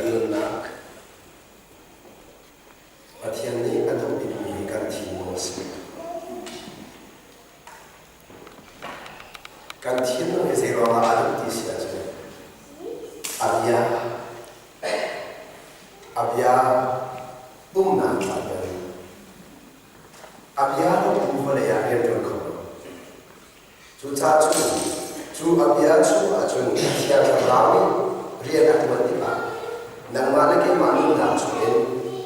Kan nunnak Pathian nih a duh bikmi kan thinlung a si. Kan thinlung hi zei ruangah a duh ti si ahcun a bia a bia umnak ah hin a bia lo in vawlei ah rian ṭuan kho lo. Cucaah cun cu a bia chungah cun Thiang Thlarau nih rian a ṭuan tikah nangmah le keimah nunnak chungin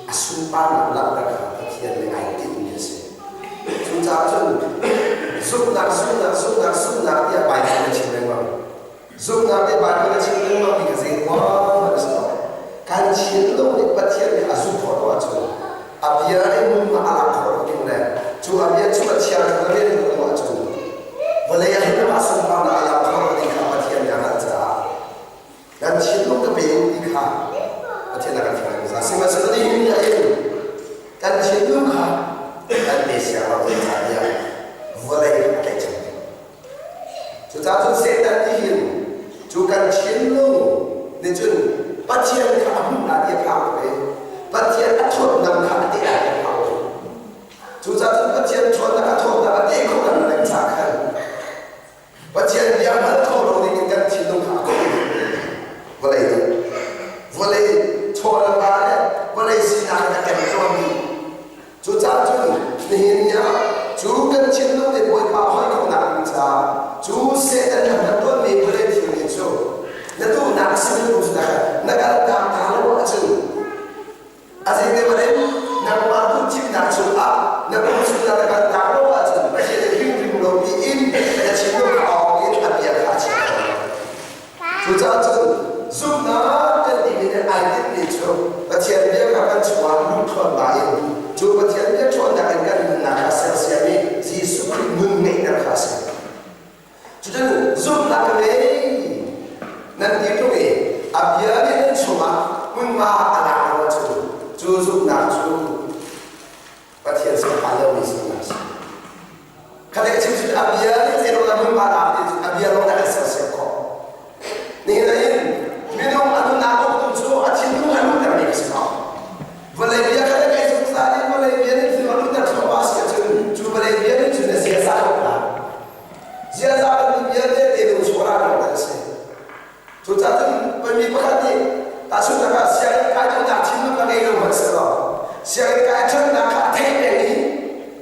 a sunparnak langhter kha Pathian nih ai tinhmi a si. Cucaah cun zumhnak, zumhnak, zumhnak, zumhnak tiah Baibal na chim lengmang. Zumhnak nih Baibal a chim lengmangmi kha zei ruang a si lo. Kan thinlung nih Pathian nih a zumh khawh lo ahcun a bia nih hmunhma a lak khawh lo ding le cu a bia cu a thiang a rian lo ahcun vawlei ah hin amah sunparnak a lak khawh lo ding kha Pathian nih a hngalh caah kan thinlung ka pe u ti kha Pathian a kan fial zungzal. Sihmanhsehlaw nihin ni ah hin kan thinlung kha kan pe siang lo zeicahtiah vawlei a tlaihchan. Cucaah cun Satan nih hin cu kan thinlung nih cun Pathian kha a hmuh lai ti a phang tuk i Pathian a ṭhawnnak kha a teh lai ti a phang tuk. Cucaah cun Pathian ṭhawnnak a ṭhawnnak a teh khawh kan peng caah khan Pathian bia hngal kho lo ding in kan thinlung kha a khawh vawlei nih vawlei chaw le va le vawlei sinak in a kem tawnmi. Cucaah cun nihin ni ah cu kan thinlung nih Bawipa hoi khonak ding caah cu Satan a hman tawnmi vawlei thil nih cu na duhnak a simi kum na kaltak ta lo ahcun a zeite in nangmah duhthimnak chungah na kum chungah na kaltak lo ahcun Pathian nih ringring lo piin na thinlung a awng in a bia kha a chim kho lo. Cucaah cun zumhnak kan timi nih ai tinhmi cu Pathian bia kha kan chungah luh ṭhawnnak in cu Pathian bia ṭhawnnak in kan nunnak kha sersiam i Jesuh Khrih nun ngeihter kha a si. Cucun zumhnak ka ngei nan ti ṭung i a bia nih nan chungah hmunhma a lak lo ahcun cu zumhnak cu Pathian sin phan lomi zumhnak a si. Khatte chim cun a bia nih zeiruang dah hmunhma lak ti cu a bia lawng dah kan sersiam khawh. Nihin ah hin minung a nunnak uktu cu a thinlung a luhtermi ka si ko. Vawlei bia kha na ngaih zungzal i vawlei bia nih thil a luhter thluahmah si ahcun cu vawlei bia nih cun na ziaza a uk lai. Ziaza kan bia vialte lung chawr ah rak a si. Cucaah cun mi pakhat nih tahchunhnak ah sianginn kai duhnak thinlung ka ngei lo hmanh sehlaw sianginn kai ṭhatnak kha a theih peng i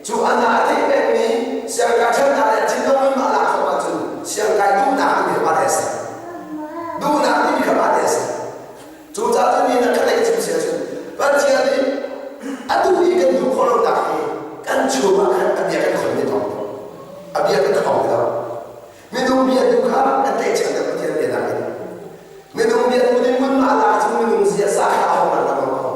cu a hna a theih pengmi sianginn kai ṭhatnak le thinlung in mah lak khawh ahcun sianginn kai duhnak timi kha mah te a si. Duhnak timi kha mah te a si. Cucaah cun mi na kha lei chim si ahcun Pathian nih a duh i kan duh khawh lonak hi kan chung ah khan a bia kan khon ve tawn. A bia kan khong lo. Minung bia tu kha kan tlaihchan deuh Pathian bia nakin. Minung bia tu nih hmunhma la cu minung ziaza kha a hong lang ko.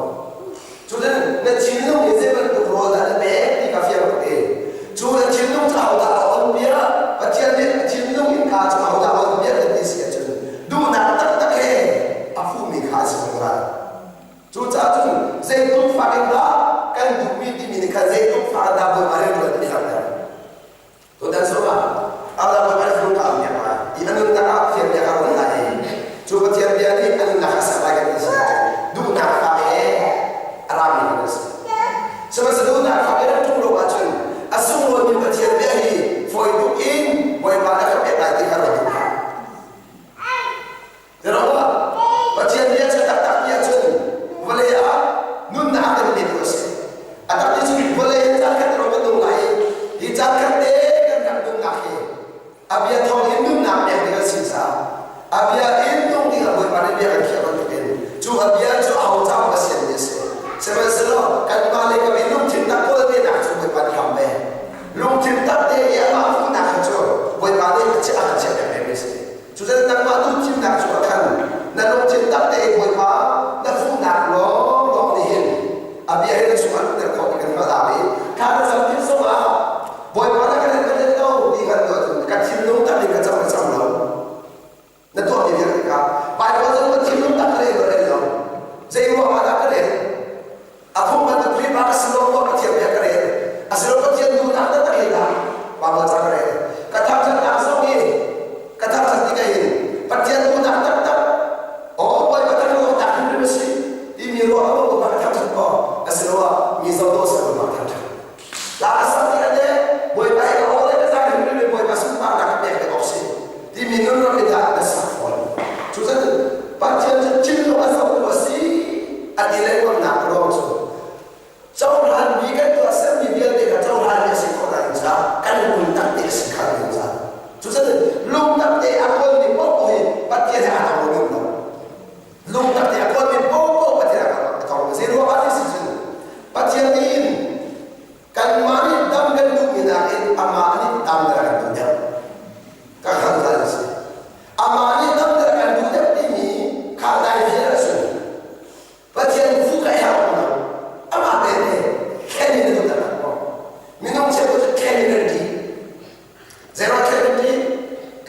Cutin na thinlung hi zei bantuk rawl dah na pek ti kha fiang tuk i cu na thinlung cu ahodah a on bia Pathian nih a thinlung in ka cu ahodah a on bia kan ti si ahcun duhnak taktak he a fuhmi kha a si zungzal. Cucaah cun zeitluk fak in dah kan duhmi timi nih khan zeitluk fak in dah Bawipa rianṭuan timi langhter. Tutan zongah Allah nih an hlung ka miak lai i a nunnak ah Pathian bia ka ruat lai i cu Pathian bia nih a nunnak a ser lai kan ti si ahcun duhnak fa he a rami kan si. Sihmanhsehlaw duhnak fa he rak ṭung lo ahcun a sunglawimi Pathian bia hi fawi tuk in Bawipa na ka pek lai ti kha ruat duh hlah. Zeruangah Pathian bia cu taktak ti ahcun vawlei ah nunnak a kan petu a si. A tak ti cun vawlei in caan khat ro kan nung lai i hi caan khat te kan rak nunnak hi a bia thawng in nunnak pek ding an si caah a bia in nung ding ah Bawipa nih bia kan khiah bantukin cu a bia cu aho caah a sianmi a si. Sihmanhsehlaw kanmah le kam i lungthin tak kawl ve nak cu Bawipa nih hram ve. Lungthin tak te i amah fuhnak kha cu Bawipa nih a chiah a kan chiah pek ve mi a si. Cucu nangmah duhthimnak cu a khan na lungthin tak tein Bawipa na fuhnak lawnglawng nih hin a bia hi na chungah luhter khawh ti kan hngalh au i thla na cam tik zongah Bawipa na kan en lo ti kan tuah cun ka thinlung tak in ka cam ka cam lo na tuahmi vialte.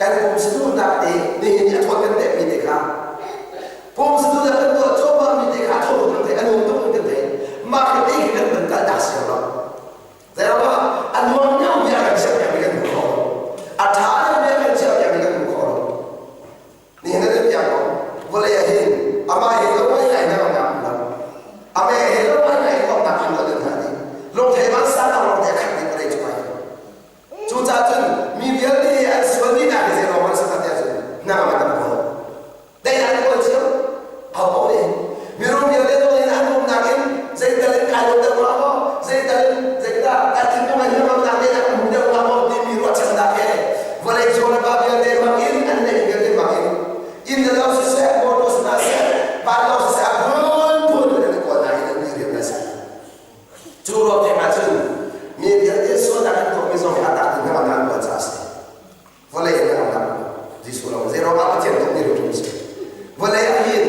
Kan pumsa duhnak te nihin i a thawt kan pekmi te kha pumsa duhnak kan tuah cuahmahmi te kha a thawt kan theih, a nuam tuk kan theih. Mah khi te khi kan kan kaltak siang lo. Zeiruangah a nuam deuhmi a kan chiahpiakmi kan hmu kho lo. A ṭha deuhmi a kan chiahpiakmi kan hmu kho lo. Nihin na piak ko. Vawlei ah hin amah he lo ngai ngai na ngamnak lo. Amah he lo ngai ngai huamnak khan lo nan hna dih. Lungthei vansang a rong te a khat dih vawlei cungah hin. Cucaah cun mi vialte an sual dih nak hi zeiruang an si tiah cun nangmah nan kawl. Daihnak na kawl cio. Ho paoh nih mirum vialte zong in an umnak in zeital in kai lawm deuh hnga maw? Zeital in zeidah kan thinlung ah hnangamnak daihnak kan hmu deuh hnga maw timi ruahchannak he vawlei cung le pa vialte hmang in an neih vialte hmang in inn le lo siseh, motor siseh, vanlawng siseh a phunphun in an i kawl hna i an ni rian an ser. Cu ruang theng ah cun mi vialte sualnak an tuahmi zong hi a tak in hnangamnak an kawl caah a si. Vawlei in hnangamnak Jesuh lo zeiruang ah Pathian tuahmi hrimhrim a si. Vawlei ah hin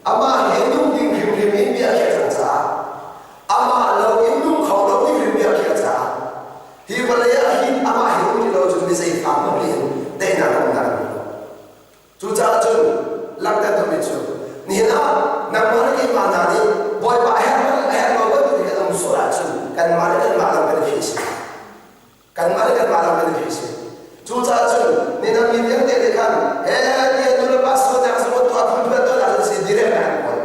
amah he nung ding hrimhrim in bia a khiah cang caah amah lo in nung kho lo ding hrim bia a khiah caah hi vawlei ah hin amah he um ti lo cun mi zei fa hmanh nih hin daihnak umnak an hmu lo. Cucaah cun langhter duhmi cu nihin ah nangmah le keimah hna nih Bawipa a herh a herh lo bantuk in kan um sual ahcun kanmah le kanmah lam kan i phih si. Kanmah le kanmah lam kan i phih si. Cucaah cun nihin ah mi vialte nih khan he tiah nu le pa sualnak zong tuah phunphun tuah ahcun si direct an kawl.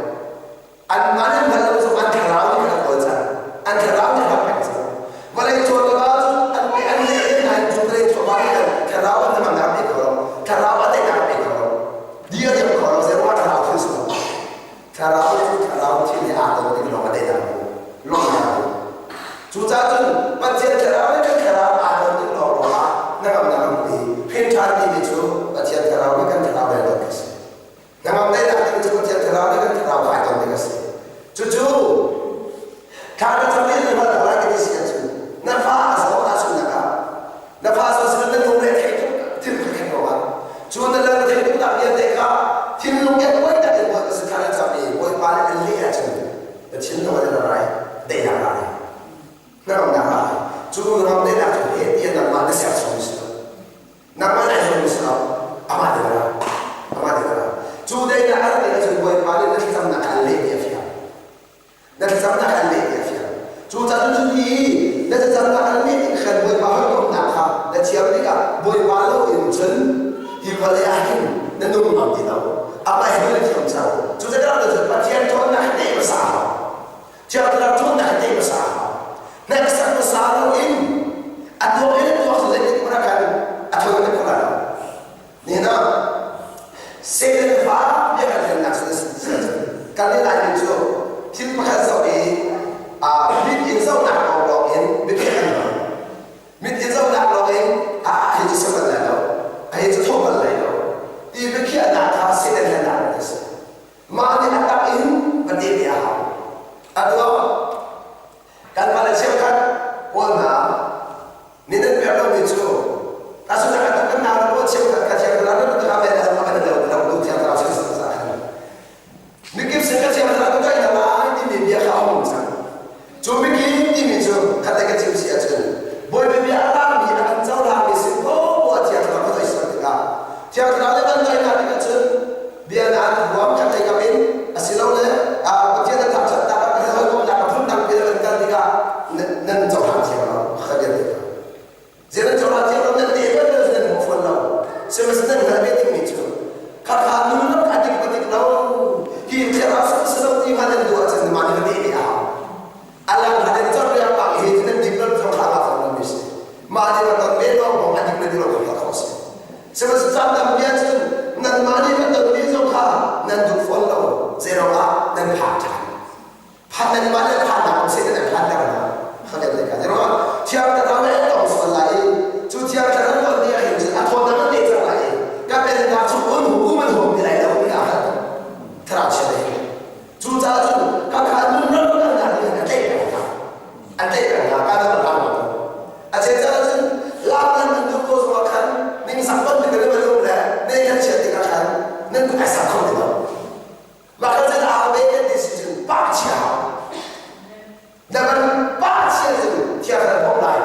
Anmah nih hngalh lo zong an thlarau nih khan a kawl cang. An thlarau nih a pek cang. Vawlei cawn lo ahcun an pe an leh in nain cu vawlei cawn ah khan thlarau an hnangamnak pe kho lo. Thlarau a teinak pe kho lo. Di a riam kho lo. Zeiruangah thlarau thil si lo. Thlarau cu thlarau thil he aa ton tik lawng a teinak hmu. Lawmhnak hmu. Cucaah cun Pathian thlarau le kan thlarau aa ton tik lawng lawng ah hnangamnak a hmu i hrin ṭhan timi cu Pathian thlarau le kan thlarau le ton khi a si. Hnangam daihnak ding cu Pathian thlarau nih kan thlarau kai ton ding a si. Cucu thla na cam i na hngalh ko lai ka ti si ahcun na fa a zaw ahcun ah na fa zaw sin na lungre theih tuk thil khat ko ah cu na lung theih tuk nak vialte kha thinlung ke kuai tak in buat si thla na cam i Bawipa nih an leh ahcun na thinlung an rai daihnak ra lai hnangamnak ra lai cu ram daihnak cu he tiah nangmah na ser chung si lo Nangmah na hei si lo amah te ra amah te ra cu deinak a rat ahcun Bawipa nih na thlacamnak an leh ti a fiang na thlacamnak an leh ti a fiang cu caan cu ti na thlacamnak an leh ti khan Bawipa hawikomhnak kha na thiam tikah Bawipa lo in cun hi vawlei ah hin na nung ngam ti lo amah he na thiam cang cu caan cun Pathian ṭhawnnak hi tei hmasa hau Thiang Thlarau ṭhawnnak hi tei hmasa hau hneksak hmasa lo in a tuak in a tuak cu zeitin hmanh ah khan a thawi kan kho lai lo. Nihin ah Satan fa bia kan hlennak kan i laimi cu thil pakhat zoh i mit in zohnak lawng in biakhiah kan hmang. Mit in zohnak lawng in a hi cu si bal lai lo, a hi cu tho bal lai lo ti biakhiahnak kha Satan hlennak a si. Mah nih a tak in va te ve a hau. Atu Kanmah le cheukhat pawl hna nih nan pek lomi cu tahchunhnak ah kan nau le pawl cheukhat kha thiang thlarau nan kan ve lo kan lo lo lu thiang thlarau sin sin sa khan mikip sin ka thiang thlarau ka kai lai timi bia kha a hung cang cu mikip timi cu khat le ka chim si ahcun Bawipa bia a langmi a kan cohlangmi sin poah thiang thlarau ka toisar tikah thiang thlarau le kan toinak tikah cun bia na an huam khat lei kam in asilole Pathian na thangṭhatnak ah Pathian hawikomhnak ah phundang bia nan kal tikah nan cohlang thiam lo kha bia te Zei nan cohlang thiam lo nan te ban lo nan hmu fawn lo sihmanhsehlaw nan hngalh ve dingmi cu khakha nun rak a dik va dik lo hi thlarau sihmanhsehlaw ti ma nan duh ahcun mah nih va te ve a hau alang ha nan cor riang bang hi nan dik lo zong thla ma fawn lo mi si mah nih va ton ve lawng bong a dik le dik lo kha khawh si Sihmanhsehlaw caan tampi ahcun nanmah nih nan tonmi zong kha nan duh fawn lo. Zeiruangah nan phan ṭhan? Phan nanmah le phannak um seh nan phan ter hna. Kha le kha zeiruangah Thiang Thlarau he tong sual lai i cu Thiang Thlarau ton ni ah hin cun a thawtnak an ngeih cang lai i ka pennak chung un hukum an huam ti lai lo ti aa hngalh. Thlarau chia le Cucaah cun khakha nun ram kalnak nih a tlaih peng hna. A tlaih peng hna. Ka dang a lo. A cecah cun lak nan an duh ko zongah khan ningzak bantuk in nan um le nei kan chiat tikah khan nan kut ai sak kho ti lo. Mah kha cun aa ve kan ti si cun pa chia. Na kan pa chia cun thiang kan bawmh lai.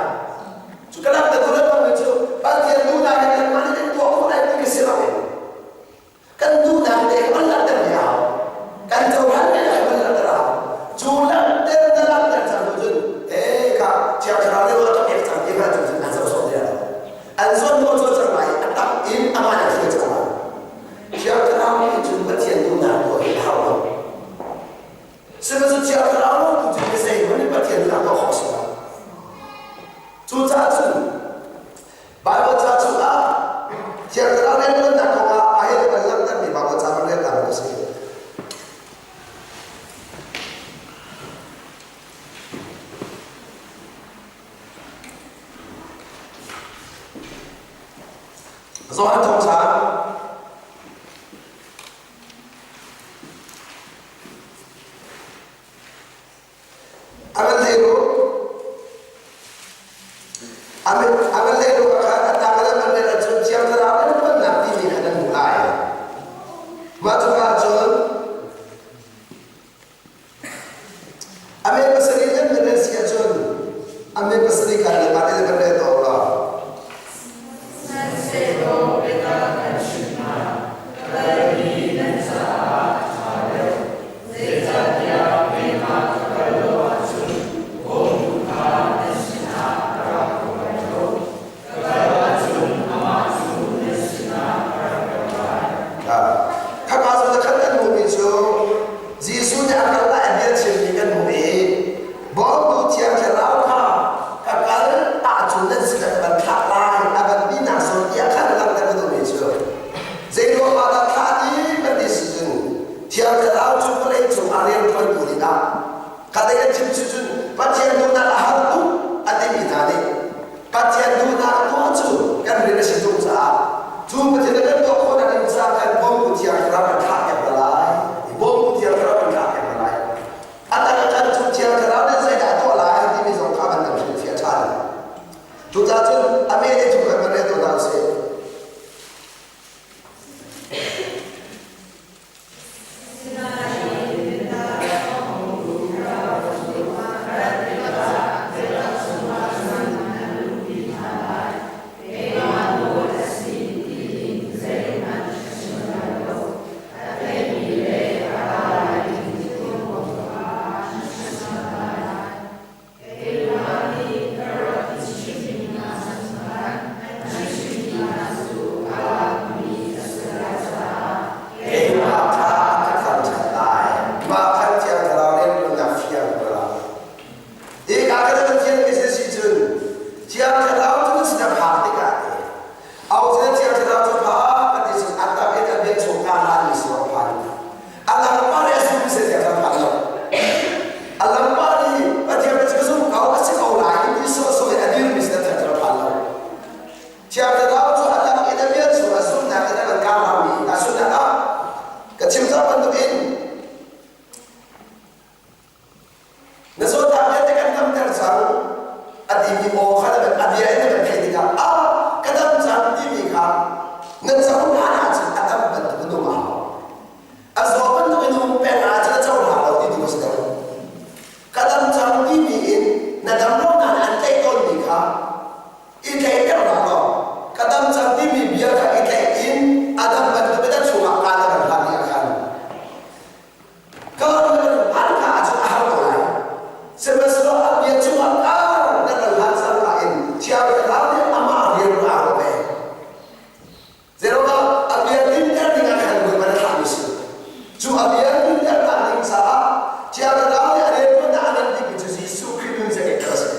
Johan thawngṭha A van lehruh a van lehruh ah khan a tang in an van rel ahcun Thiang Thlarau in ṭuannak timi kha nan hmuh lai. Mah cuka ahcun a men pasarih nan van rel si ahcun a men pasarih kha le mah te van rel tuah u law. Sihmanhsehlaw biatak kan chimh hna, ka kalmi nan caah a ṭha deuh. Zeicahtiah keimah ka kal lo ahcun bawmtu kha nan sinah ka rak kho lai lo. Ka kal ahcun amah cu nan sinah ka rak kal lai. Khaka zawn ah khan kan hmuhmi cu Jesuh nih a kal lai a bia chimmi kan hmuh i Bawmtu Thiang Thlarau kha ka kal ahcun nan sinah ka van thlah lai a van tinak zawn tiah khan langhter ka duhmi cu zeiruang ah dah thlah ti kan ti si cun Thiang Thlarau cu vawlei cung ah rianṭuantu dingah kha dei kan chim cu cun Pathian duhnak a har tuk a timi hna nih Pathian duhnak tuah cu kan rian a si tuk caah cu Pathian kan tuah khawhnak ding caah kan bawmtu Thiang Thlarau kan thlah piak hna lai. Bawmtu Thiang Thlarau kan thlah piak hna lai. A dang a kan cu Thiang Thlarau nih zeidah a tuah lai timi zong kha kan kan hrilhfiah ṭhan. Cucaah cun a me le chung kan van rel tuah hna usih. Keimah nih ka rak in chimhmi hna chungkhat an chimhmi hna cu a lakmi a si lai caah Keimah kha ka thangṭhat lai. Mah khan Thiang Thlarau rianṭuannak fiang ka la. Hika kan Pathian mi si cun Thiang Thlarau cu sin a phak tikah au sin Thiang Thlarau cu phak a ti cun a tak in a bia chung kaa hlanmi si a phan. A langpar i a zum si Thiang Thlarau phan lo. A langpar i Pathian cu ka zum ko a si ko lai ti sawhsawh in a dirmi si Thiang Thlarau phan lo. Thiang Thlarau cu a lang in a bia chung a zumhnak in a kan kaa hlangmi a zumhnak ah ka chim cang bantukin Na zawtnak vialte kan damter cang a timi aw kha na a bia in na kan theih tikah a ka dam cang timi kha na cohlan ahcun a dam bantuk in um a hau. A zaw bantuk in um peng ahcun a cohlang lo ti tu a si lo. Ka dam cang timi in na dam lo nain an tlaih tawnmi kha i tlaihter hlah law ka dam cang timi bia kha i tlaih in a dam bantuk in a chungah kaa na kan hlan ding ah khan Kar na kan hlan kha ahcun a har ko lai. Sihmanhsehlaw a bia cungah kar na kan hlan cang nain Thiang Thlarau nih amah rian aa ruah ve. Zeiruangah a bia tlinter dingah khan Bawipa na thlahmi si. Cu a bia tlinternak ding caah Thiang Thlarau nih a rianṭuannak a ngan bikmi cu Jesuh Khrih nun zeikhat a si.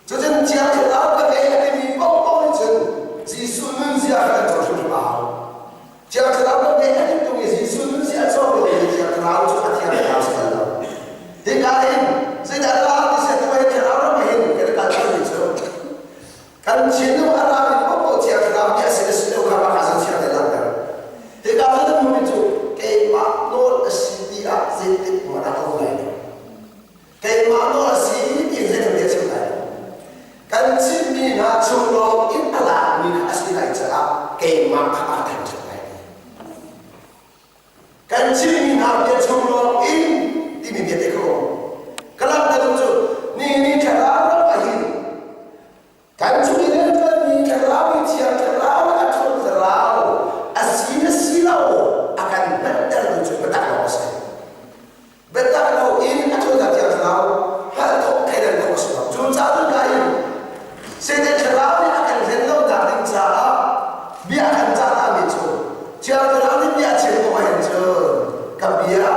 Cucun Thiang Thlarau ka ngei a timi paohpaoh nih cun Jesuh nunzia kha kan cawn hrimhrim a hau. Thiang Thlarau ka ngei a ti tung i Jesuh nunzia a cawng lomi Thiang Thlarau cu a Thiang Thlarau si bal lo. Hika hin zeidah a ti sian tu hi Thlarau ram hin kan i kal mi cu kan thinlung a rami paohpaoh Thiang Thlarau nih a sin a si lo kha mah kha thiang te langhter. Hika cu na hmuhmi cu keimah nawl a si ti ah zeitik hmanh ah a um lai lo. Keimah nawl a si ti zeitin bia chim lai? Kan chimmi hna chung lawng in a lakmi kha a si lai caah keimah kha aa thangṭhat lai. Kan chimmi hna bia chung lawng in timi bia te kha um. Ka langhter cu ni ni thlarau ram ah hin Kan chung i rianṭuanmi thlarau i Thiang Thlarau a ṭhawn thlarau a si le si lo a kan hngalhtertu cu biatak lawng a si. Biatak lo in a ṭhawnnak Thiang Thlarau hngalh khawh thleidan khawh a si lo. Cucaah cun ka in Satan thlarau nih a kan hlen lonak ding caah bia a kan cahtami cu Thiang Thlarau nih bia a chim ko ahhin cun ka bia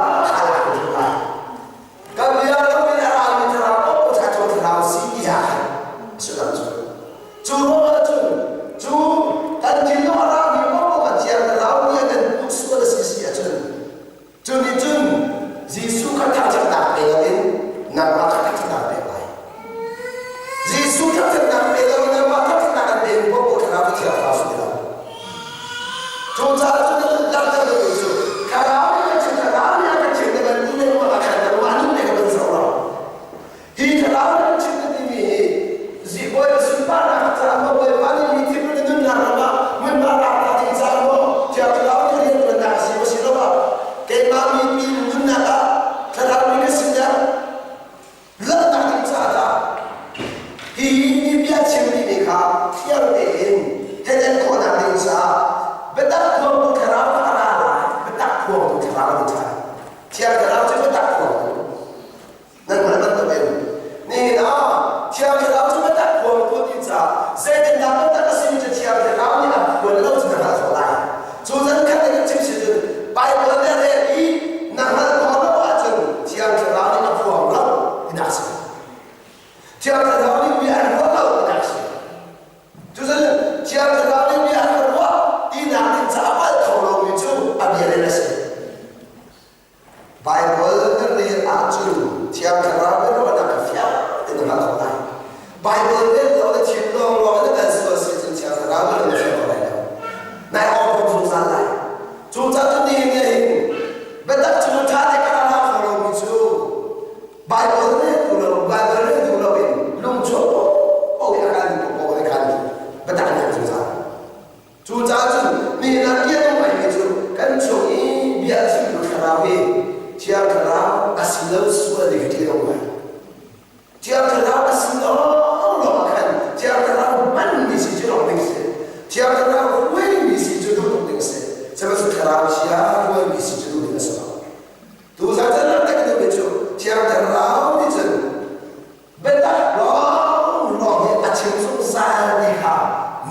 kha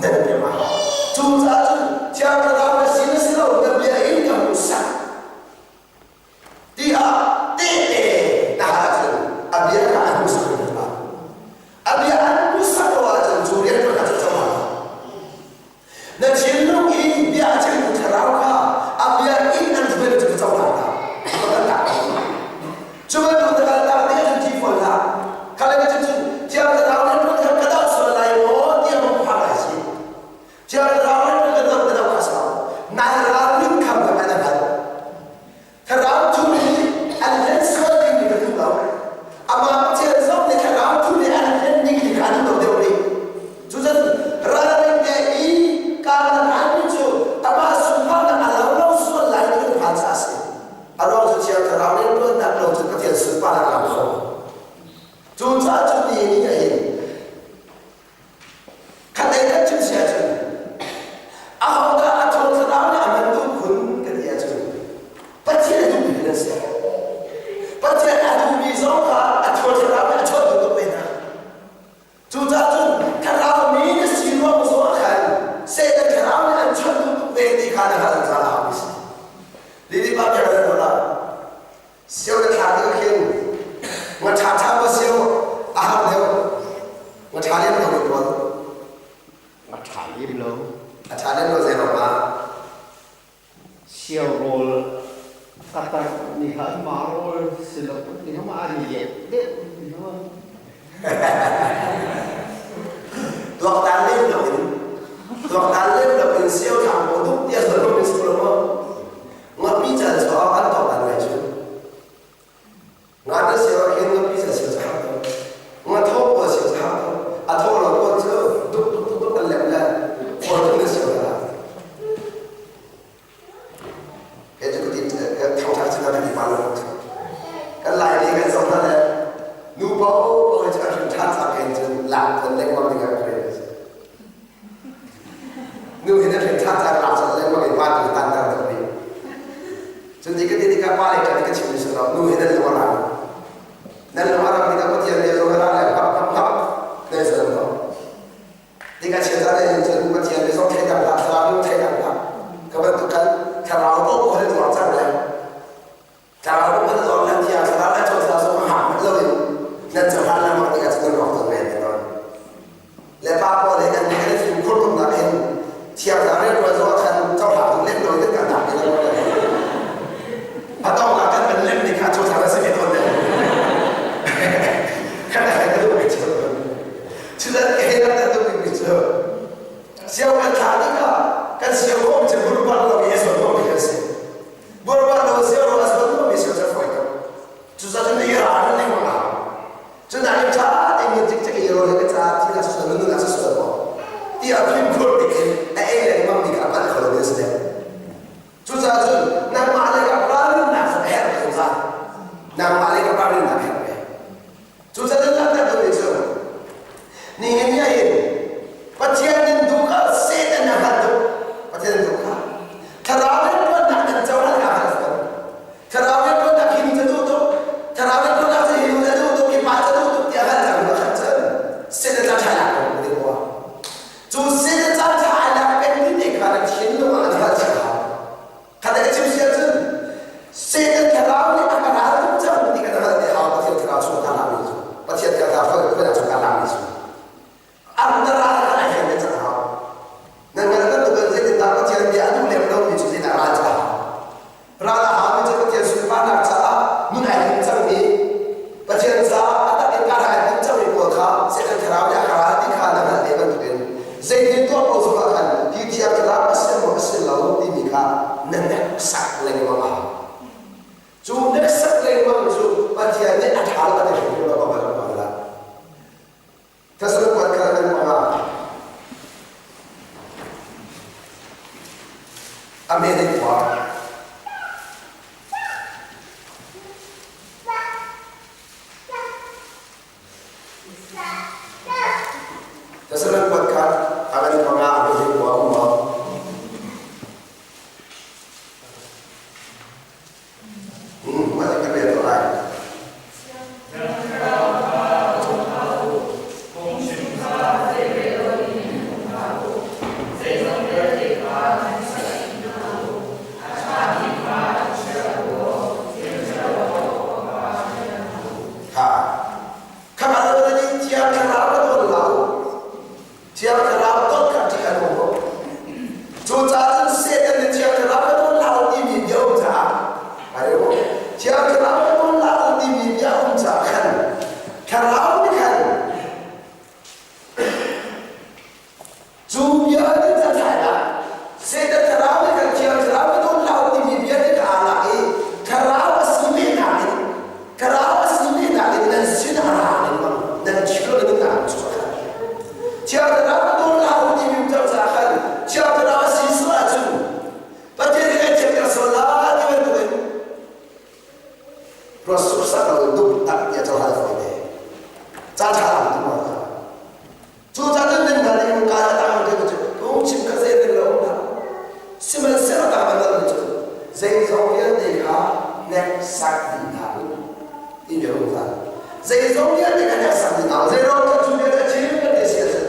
nan rem a hau. Cucaah cun Thiang Thlarau na si na si lo na bia in ka hmuhsak tiah tehte na hal ahcun a bia kha an hmuhsak hrim hna. A bia an hmuhsak lo ahcun cu rian ṭuan ah cu cohlang hlah. Na thinlung i bia a chimtu thlarau kha a bia in an hruai cu cohlang hlah. A va kaltak ko. Cu bantuk na kaltak ding ahcun thi fawn hlah. Kha le cun Thiang Thlarau nih ṭuan kha ka doh sual lai maw tiah maw phak lai si. Thiang Thlarau nih ṭuan ka doh ka doh kha sau. Nai ralrin kham kha an hngalh. Thlarau thu nih an hlen sual ding mi ka duh lo. Amah Pathian zong nih thlarau thu nih an hlen ding mi kha an duh lo deuh rih. Cucun ralring te i kaan mi cu amah sunparnak a lo lo sual lai ti kan phan caah a si. A ruang cu Thiang Thlarau nih ṭuannak lo cu Pathian sunparnak a lang kho. Cucaah cun nihin ni ah hin khatlei kan chim si ahcun ahodah a Thiang Thlarau nih a man duh khun kan ti ahcun Pathian a duhmi kan si. Pathian a duhmi zong kha a Thiang Thlarau nih a chawnh duh tuk ve hna. Cucaah cun thlarau mi na si ruang zong ah khan Satan thlarau nih an chawnh duh tuk ve ti kha na hngalh zungzal a hau mi si. Lili pa bia kan la. Sio na thla ding khin nga ṭha ṭha ma sio a har deuh. Nga ṭha lem lo tuan. Nga ṭha lem lo. A ṭha lem lo zei rong ah. Sio rawl ka tar ni kha ma rawl si lo ni ma ari deuh deuh ni ma. Tuaktan lem lo in tuaktan lem lo in sio thang mo duk tia zo lo min lo mo ngapi chan so an tuaktan ngai chu nga na sio hin ngapi chan sio cha to nga tho po sio cha to a tho lo po chu duk duk duk duk an lem le for tu na sio la He cu ti thangṭhat cu kan ti pa lo. Kan lai nih kan zoh hna le nu paoh paoh cu a hrim ṭhan cang in cun lak ton lengmang ding ah kan rel. Nu hin a hrim ṭhan cang lak ton lengmang in pa tu tan ter deuh rih. Cun ti ka ti tikah pa le ṭan ka chim mi si lo nu hin an lung a rang. Nan lung a rang tikah Pathian nih lung a rang le hap hap hap nan zuan lo. Tikah chiat ah cun Pathian nih zong theihdang hlah, thlarau nih theihdang hlah. Ka bantuk kan thlarau ko ko han tuar cang le thlarau ko han tuar le thiang thlarau le caw thlarau zong hak hmanh loin nan cohlan lengmang tikah cun nan rawk tawn men te tawn. Le pa pawl he kan kan i fimkhur tuk nak in thiang thlarau rianṭuan zong ah khan cohlang tuk lem loin kan kan nak ti lo. Patong ah kan kan lem ni kha caw thlarau si ve tawn le. Kan ka duh ve cio. Cucu he kan dah duhmi mi cu siau kan thlah tikah kan siau khawm cu burbar lo i a zuan khawmmi kan si. Burbar lo siau ro a zuan khawmmi siau cu a fawi tuk. Cucaah cun i ral in lengmang a hau. Cu nakin ṭha tein nun cikcek i rawl he ka caah thil a sual nun a sual maw tiah fimkhur tein a ei lengmang mi kha a palh kho lomi a si deuh. Cucaah cun nangmah le ka ralrinnak cu a herh zungzal. Nangmah le ka ralrinnak a herh ve. Cucaah langhter duhmi cu nihin ni ahhin Pathian nan duh kha Satan a hngalh tuk. Pathian nan duh kha thlarau rianṭuannak nan cohlan a hngalh fawn. Thlarau rianṭuannak hi nu ca duh tuk, thlarau rianṭuannak cu hi nu ca duh tuk, hi pa ca duh tuk tiah hngalh cang hnu ah khan cun Satan ca ṭha lak ko ti ko. Cu Satan ca ṭha ai lak pengmi te kha na thinlung ah na hngalh chih hau. Kha ka chim si ahcun Satan thlarau nih a ka ral tuk cang ti kan hngalh te hau Pathian thlarau chung ka lami cu Pathian thlarau khoi chung ka lami cu an na ral kha ai hen cang hau nan ngal bantuk in zeitindah Pathian bia a duh lem lomi cu zeidah ral cu a hau ral a haumi cu Pathian sunparnak caah nun ai him cangmi Pathian caah a tak in ka ai him cangmi pawl kha Satan thlarau nih a ka ral ti kha na hngalh ve bantukin Zeitin tuah ko zongah khan hi thiang thlarau a si maw a si lo timi kha na hneksak lengmang a hau. Cu hneksak lengmang cu Pathian nih a ṭha lo a ti hrimhrim lo ka van la. Thessalon kuat kha kan panga. Amen in khua. Thessalon kuat kha a kan panga a hi khua um maw? Mah ka rel ko lai. lai ah Satan thlarau nih kan Thiang Thlarau ka dawn hlah u timi bia nih ka aa lak i thlarau a si ve nakin thlarau a si ve nakin nan sin a ra lengmang nan thil le nan nak chuah khan Thiang Thlarau ka dawn hlah u timi caah khan Thiang Thlarau a si sual ahcun Pathian nih kan thianter sual lai ti bantukin ruat suksak lo in dup tak tiah cohlan fawi te. Ca ṭha lam tu ma kha. Cu ca cun nan hna nih ka a tang te cu phungchim kha zei rel lo um hlah. Sihmanhsehlaw ta bantuk cu zeizong vialte kha hneksak dih hna u ti mi a um zan. Zeizong vialte kha hneksak dih hna u. Zeiruang cu cu vialte chim kan ti si ahcun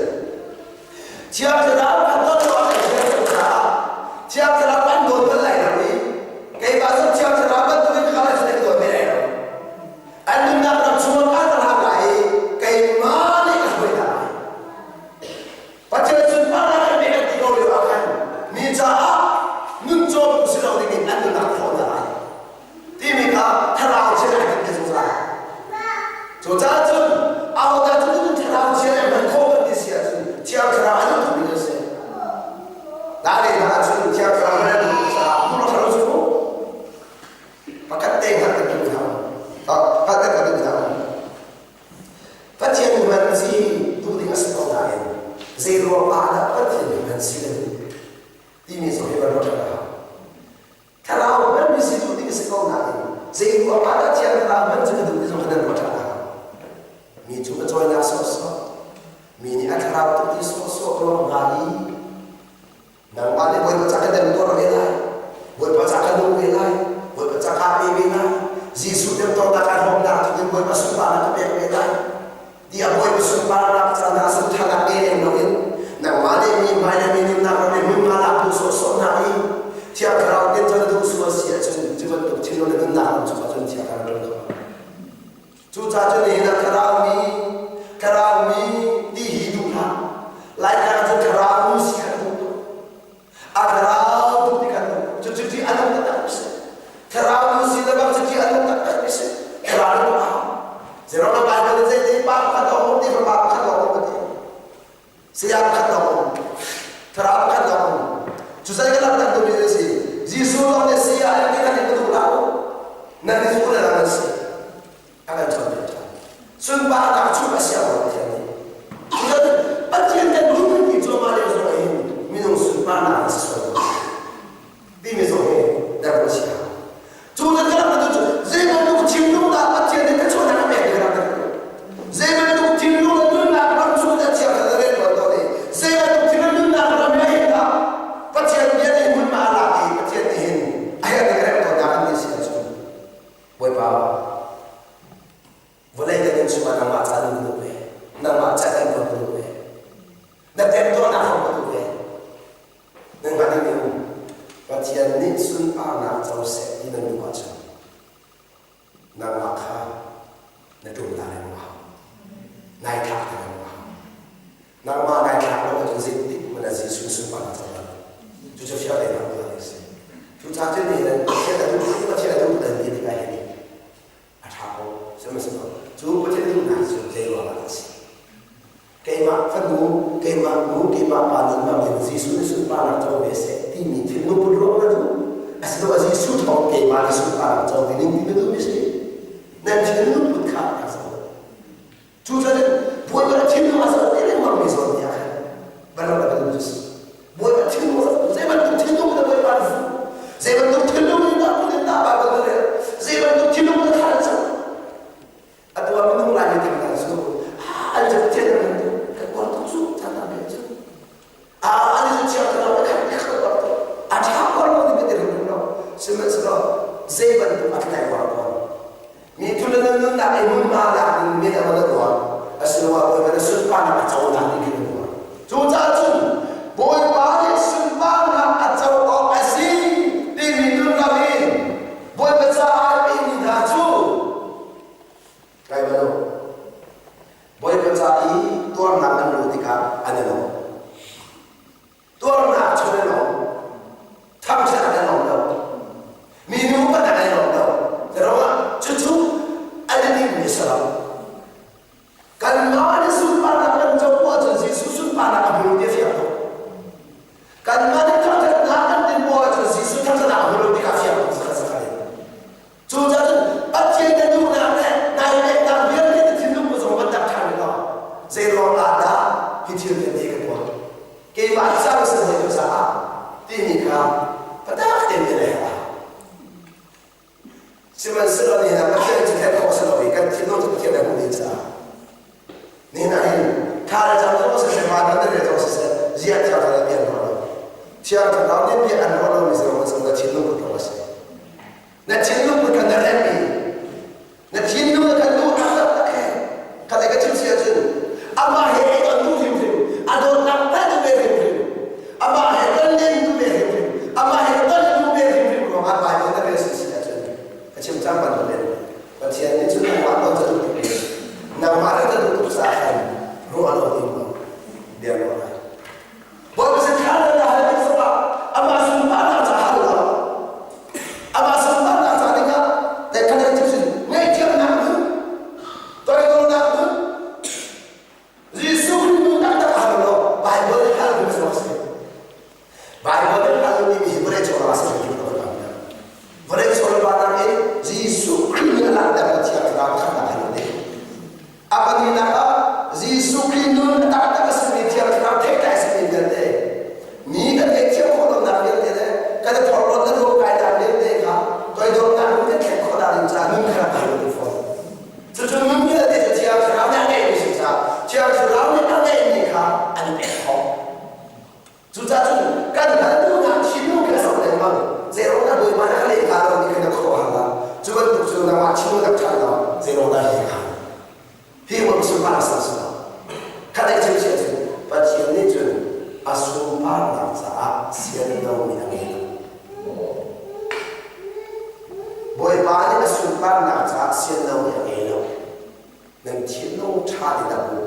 Thiang Thlarau kan ton lo ah kan thiang caah Thiang Thlarau kan dawt bal lai lo i keimah cu Thiang Thlarau bantukin ka kal ahcun an dawt ve lai lo. An nunnak ram chungah kaa ka hlang lai i keimah nih ka hruai hna lai. Pathian sunparnak kan pek an ti ko lio ah khan mi caah nun cawm si lo dingin an nunnak khawh hna lai. Timi kha thlarau chia ai ti zungzal. Cucaah cun ahodah cu nun thlarau chia le hman khawh kan ti si ahcun Thiang Thlarau an duh mi a si. Dah le hna ahcun Thiang Thlarau an duh caah hmur thlarau cu pakhat te hngalh kan duh hna. Pakhat te kan duh hna. Pathian hman si duh ding a si ko nain zei ruang ah dah Pathian hman si na duh timi zong hi van ruat a hau. Thlarau hmanmi si duh ding a si ko nain zei ruang ah dah Thiang Thlarau hman cu na duh ti zong kha nan ruat ṭhan a hau. Mi cu a cawinak sawhsawh, mi nih a thlarau tuk ti sawhsawh ruang hna i nangmah nih Bawipa ca ka dem tuar ve lai, Bawipa ca ka nung ve lai, Bawipa ca kaa pe ve lai, Jesuh temtuarnak kaa hrawmnak thawngin Bawipa sunparnak ka pek ve lai, tiah Bawipa sunparnak ca hna santhanak pe lem loin nangmah nih mi hmai le mi nunnak ram i hmunhma lak duh sawhsawh hna i Thiang Thlarau tin cu na duh sual si ahcun cu bantuk thinlung le nunnak lam cungah cun Thiang Thlarau ṭuan kho. Cucaah cun nihin ah thlarau mi thlarau mi ti hi duh hlah. Laitlang cun thlarau nu si kha duh tuk. A thlarau duh ti kha duh. Cucu ti a nung taktak si. Thlarau nu si le bang cuti a nung taktak mi si. Thlarau nu a Zerom na Bible in zei pa pakhat a um ti pa pakhat a um ti. Saya pakhat a um. Thlarau pakhat a um. Cu zei ka lam tak tu mi si. Jesuh lawng nih saya an ti kan in duh lo. Nan ni zu le nan si. A kan cawnpiak ṭhan. Sunparnak cu a siang lo Pathian nih. Cun Pathian kan duh ti cuahmah lio zong ah hin minung sunparnak a si sual lo. Timi zong hi der a si hau. Cu nan ka rak cu zei bantuk thinlung dah Pathian nih ka chuahnak a pek ti ka rak Zei bantuk thinlung le nunnak ram chung dah thiang thlarau rian tuan tawn i zei bantuk thinlung nunnak ram he hin dah Pathian bia nih hmunhma a lak i Pathian nih hin a herh ning a remh tawnnak an nih si ahcun Bawipa, vawlei kan in chungah nangmah ca nun ka duh ve. Nangmah ca kan tuan ka duh ve. Na temtuarnak hram ka duh ve. Nan hngalh ding um. Pathian nih sunparnak co seh ti nan duh ahcun nangmah kha na ṭum ta lengmang a hau. Nai thlak ta lengmang a hau. Nangmah nai thlak lo ahcun zeitik hmanh ah Jesuh sunparnak co lai. Cucu fiang tein rak ruah a si. Cucaah cun nihin Pathian a duh Pathian a duh dan ti tikah hin a ṭha ko. Sihmanhsehlaw cu Pathian a duhnak cu zei ruangah dah a si? Keimah fanu, keimah nu, keimah pa nunnak in Jesuh nih sunparnak co ve seh timi thinlung put ruang na duh. Asiloah Jesuh thawng keimah nih sunparnak co ding in ti na duh mi si. Nan thinlung put kha a zoh. Cucaah Bawipa thinlung a zoh te lengmang mi zawn tiah khan van rak kan si. Bawipa thinlung a zoh zei bantuk thinlung na Bawipa na fuh zei bantuk thinlung in dah put in dah Bible na rel zei bantuk thinlung na thar cang atu ah minung lai mi thang cu an cu Pathian an tu kan uar tuk cu chan tam cu a an cu chiang thalo kan kan uar tuk a tha ko lo ni kan ti lo sihmanhsehlaw zei bantuk a tlai uar ko Mi thul na nunnak i hmunhma lak ding mi dang na tuah asiloah Bawipa na sunparnak a conak ding khi na tuah. Cucaah cun Bawipa nih sunparnak a co awk a si timi nunram in Bawipa caah a pemi hna cu kai bal Bawipa ca i tuarnak an luh tikah an i lawm. Tuarnak chung an um. Thangṭhat an um lo. Minu kan an um lo. Ruangah cucu an i timmi a si lo. Kanmah nih sunparnak kan co ahcun Jesuh sunparnak a hmu ti a fiang ko. Keimah ca si hoi caah timi kha patak tein kan herh. Sihmanhsehlaw nihin ah Pathian cu theih khawh si lo i kan thinlung cu Pathian a hmuh ding caah nihin ah hin tha le cang zong siseh van an rel zong siseh ziah thiang thlarau bia an ruah lo. Thiang thlarau nih bia an ruah lomi zong cu na thinlung put lo a si. Na thinlung put kha na remh i na thinlung na kan duh taktak he kha le ka chim si ahcun amah he i ton duh hrimhrim, a dawtnak hngalh duh ve hrimhrim, amah he ton len duh ve hrimhrim, amah he ton duh ve hrimhrim ruangah Baibal na rel si si ahcun ka chim cang bantukin Pathian nih cun nangmah nawl ca duh tuk in nangmah le ka duh tuk caah khan ruah lo ding maw bia ruah lai. Bawipa sin thla na hal tik zongah amah sunparnak ca hal lo. Amah sunparnak ca dingah khat kan chim sin ngaihthiamnak nun, toidornak nun, Jesuh Khrih nun taktak hal lo, Bible in hal ding a si. Bible in hal timi hi vawlei cung ah a si hrim lo kan Vawlei cung ah in Jesuh Khrih nih a langhter Thiang Thlarau khamhnak hal ding. A pahnihnak ah Jesuh Khrih nun a taktak a simi Thiang Thlarau theihtlai a simi vialte mi kan ngaihthiam khawh lonak vialte le kan i phorhlawt le ruamkainak vialte kha toidornak nun kan thlen khawh ding caah nun kha rak hal ding fawn. Cucu nun vialte cu Thiang Thlarau nih a ngeihmi si caah Thiang Thlarau nih a ngeihmi kha an i pek khawh. Cucaah cun kan hal duhnak thinlung khi a sok lengmang. Zeiruang dah Bawipa nih a leh hnga lo ti kha na khuaruah hal hlah. Cu bantuk cu nangmah thinlung rak ṭhan law zeiruang dah hi ka hal? Hi ruang sunparnak ser si lo. Khat ei chim cun Pathian nih cun a sunparnak caah sian lomi a ngei lo. Bawipa nih a sunparnak caah sian lomi a ngei lo. Nan thinlung ṭha ti dak u.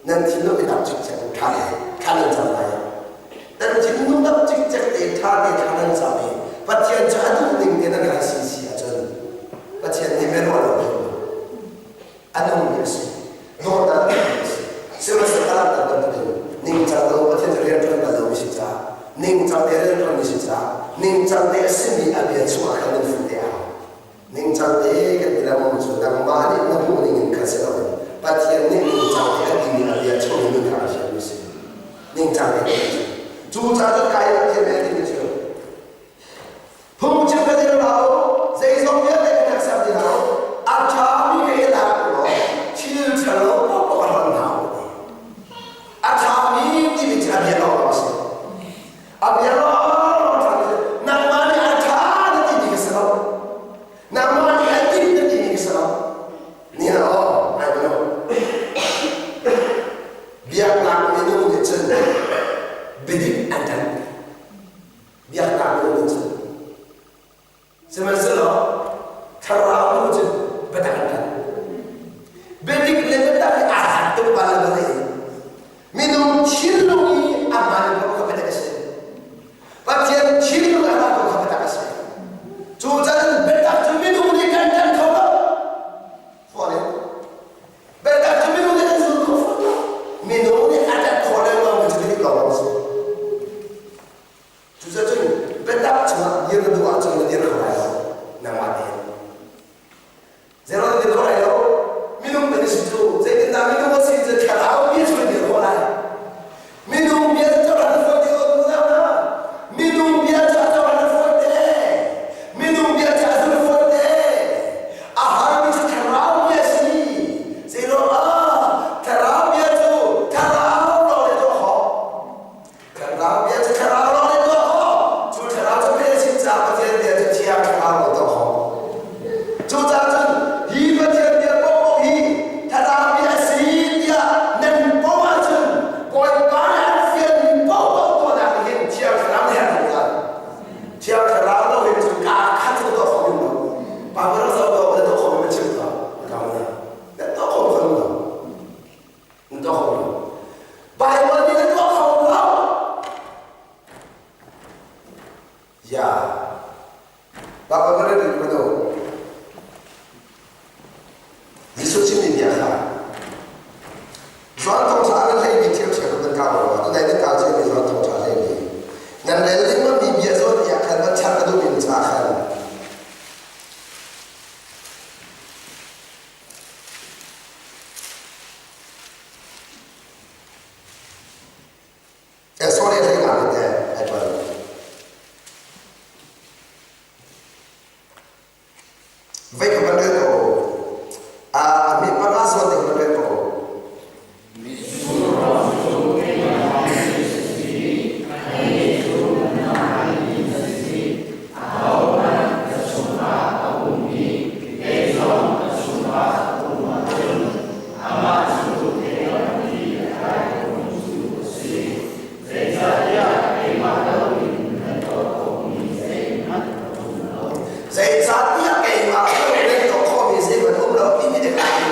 Nan thinlung i dak cikcek u ṭha te thla nan cam lai. Nan thinlung dak cikcek te ṭha te thla nan cam i Pathian cu a duh ning te nan hal si si ahcun Pathian nih biaruah lo a nungmi a si. Dawtnak a ngeimi a si. Sihmanhsehlaw a langhter bantukin ningcang lo Pathian cu rianṭuan bal lomi si caah ningcang te rianṭuanmi si caah ningcang te a simi a bia chungah khan nan fuh te a hau. Ningcang te kan ti lengmang cu nangmah nih na hmuh ning in khan si loin Pathian nih ningcang te a timi a bia chung in nun kha a fialmi a si. Ningcang te kan ti cu. Cucaah cun kai Pathian nih a timi cu Phungchim ka dir hlah u, zeizong vialte ka hneksak ti hlah u, a ṭhami ka i lak u law thil ṭhalo paohpaoh a hlonh hna u ti. A ṭhami timi cu a bia lawng a si. A bia lawng a ṭhami cu nangmah nih a ṭha na timi ka si lo. Nangmah nih a dik na timi ka si lo. Ni ah aw, ngai lo. Biaknak minung nih cun biadik an ṭanh. Biaknak minung nih cun sihmanhsehlaw thlarau minung cun biatak an ṭanh. Biadik le biatak hi aa hlat tuk bal lo i minung thinlung i a hmaan ko kha biatak a si. Pathian thinlung a hmaan ko kha biatak a si. Cu cun biatak cu minung nih kan ṭanh kho lo. Fawn in Biatak cu minung nih an zul kho fawn lo. Minung nih a ṭanh khawh lengmang mi cu biadik lawng a si. Cucacun biatak chungah dir na duh ahcun na dir kho lai lo nangmah tein. Zeiruang na dir kho lai lo? Minung kan si cu zeitindah minung a si cu thlarau bia chung dir khawh lai. Minung bia cu cohlan a fawi te ko unau hna. Minung bia cu a cohlan a fawi te. Minung bia cu a zul fawi te. A harmi cu thlarau bia a si. Zeiruangah thlarau bia cu thlarau lawng nih tuah khawh. Thlarau bia cu thlarau lawng nih tuah khawh. Cu thlarau cu pei a chim caah Pathian bia cu thiang thlarau lawng tuah khawh. Cucaah cun hi Pathian bia paohpaoh hi thlarau bia a si tiah nan pom ahcun Bawipa nih an fialmi paohpaoh tuahnak nih hin thiang thlarau nih an hmuh lai. Thiang thlarau lo hin cun kaa khat cu tuah khawh lo. Pa rak zoh ko na tuah khawh mi chim ko. Ka na tuah khawh kho lo. Na tuah kho lo. Baibal nih na tuah kho lo. Ya. Baibal kan rel ko. Jesuh chimmi bia kha Johan thawngṭha nan hleimi ṭhiamṭhiam nan kau lo. Tunai nan kau ciami Johan thawngṭha hleimi. Nan rel lengmangmi bia zawn tiah khan van char ka duhmi ca khan Sorry. le hlei nga te ai ṭuan. Vei ka van rel ko. A mi panga zawn ding van rel ko. Zeicahtiah keimah lo in tuah khawhmi zeihmanh um lo timi nih a ti.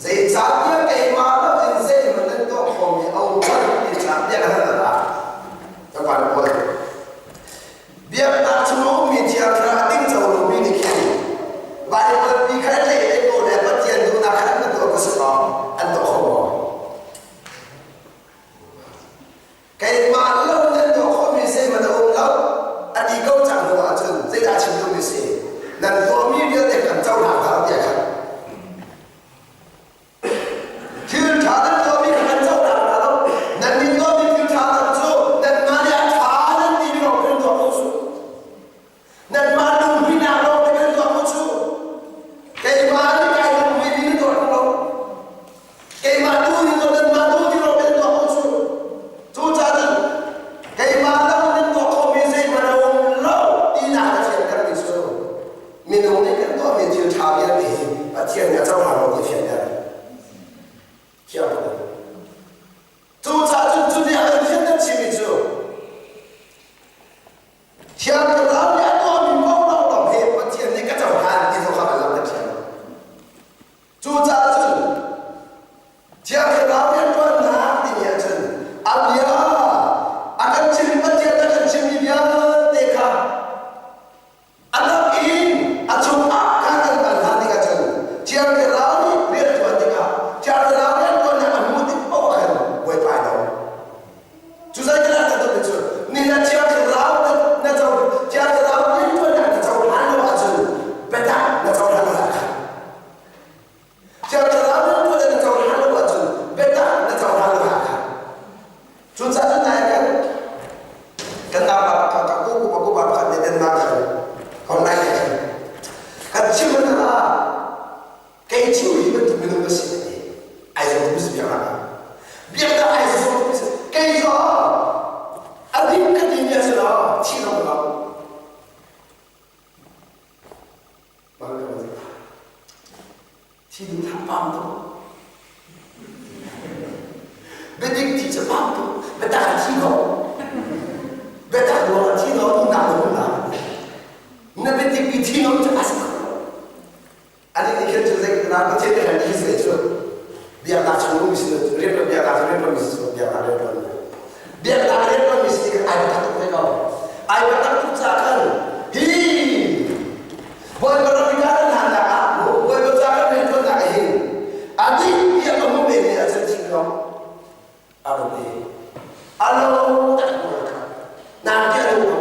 Zeicahtiah keimah lo in zeihmanh nan tuah khawhmi a um lo ti cahtiah ka hal ah ka van kuat. Biaknak chung a ummi thiang thlarau a tingco lomi nih khin Baibal pi kha an leh le ko le Pathian duhnak kha an va tuah ka si maw? An tuah kho maw? Keimah lo nan tuah khawhmi zeihmanh a um lo a ti ko cang hnu ahcun zeidah chim duhmi si? Nan tuahmi vialte kan cohlang hna lo tiah khan thil ṭha nan tuahmi kha kan cohlang hna lo. Nan nih tuahmi thil ṭha lo cu nanmah nih a ṭha nan timi lawng kan tuah ko cu. Nanmah lunghmuihnak lawng te kan tuah ko cu. Keimah nih kai lunghmuih mi na tuah lo. Keimah tu nih cun nanmah tu nih lawng nan tuah ko cu. Cucaah cun keimah lo nan tuah khawhmi zeihmanh a um lo tinak na fiantermi cu minung nih kan tuahmi thil ṭha vialte hi Pathian nih a cohlang lo ti fianter. Thiang tuk. Cucaah cun cu nih a kan fianter chihmi cu Thiang Thlarau nih a tuahmi paoh lawng hi Pathian nih ka cohlan ti zong kha kan langhter thiam. Cucaah cun Thiang Thlarau rianṭuannak timi ahcun a bia a kan chim Pathian a kan chimmi vialte kha a dang in a chungah kha kan kal hna tikah cun Thiang Thlarau nih rianṭuan tikah Thiang Thlarau rianṭuannak a hmuh tik paoh ah khan buaipai lo. Cu zeitinah ka tuah cu ni na Thiang Thlarau na co Thiang Thlarau rianṭuannak na cohlan lo ahcun biatak na cohlan lo ah khan Thiang Thlarau rianṭuannak na cohlan lo ahcun biatak na cohlan lo ah khan cucaah cun nai kan kan pa ka ka ku ku ku pa pakhat nih Denmark khan online khan kan chim hna kei cu hi bantuk minung ka si ti ai zong tu si biaknak ah biaknak ai zong tu si kei cu a ding ka ti mi a si lo thi lo lo thi ding tha pam tu biadik thi cu pam tu biatak a thi ko biatak ruang a thi lo tu nak lo na na biadik bi thi lo cu a si ko Ani nih khin cu zei na Pathian nih kan hi se cu biaknak chung um si rian biaknak cu rian mi si biaknak rian tuan biaknak rian tuan mi si kan ai tak tuk ve ko ai tak tuk ca khan hi Bawipa ram ka kan han nak ah Bawipa ca kan rian tuan nak hin ani biak ka mu ve mi a chan chin ko aro te alo tak ko nan ke alo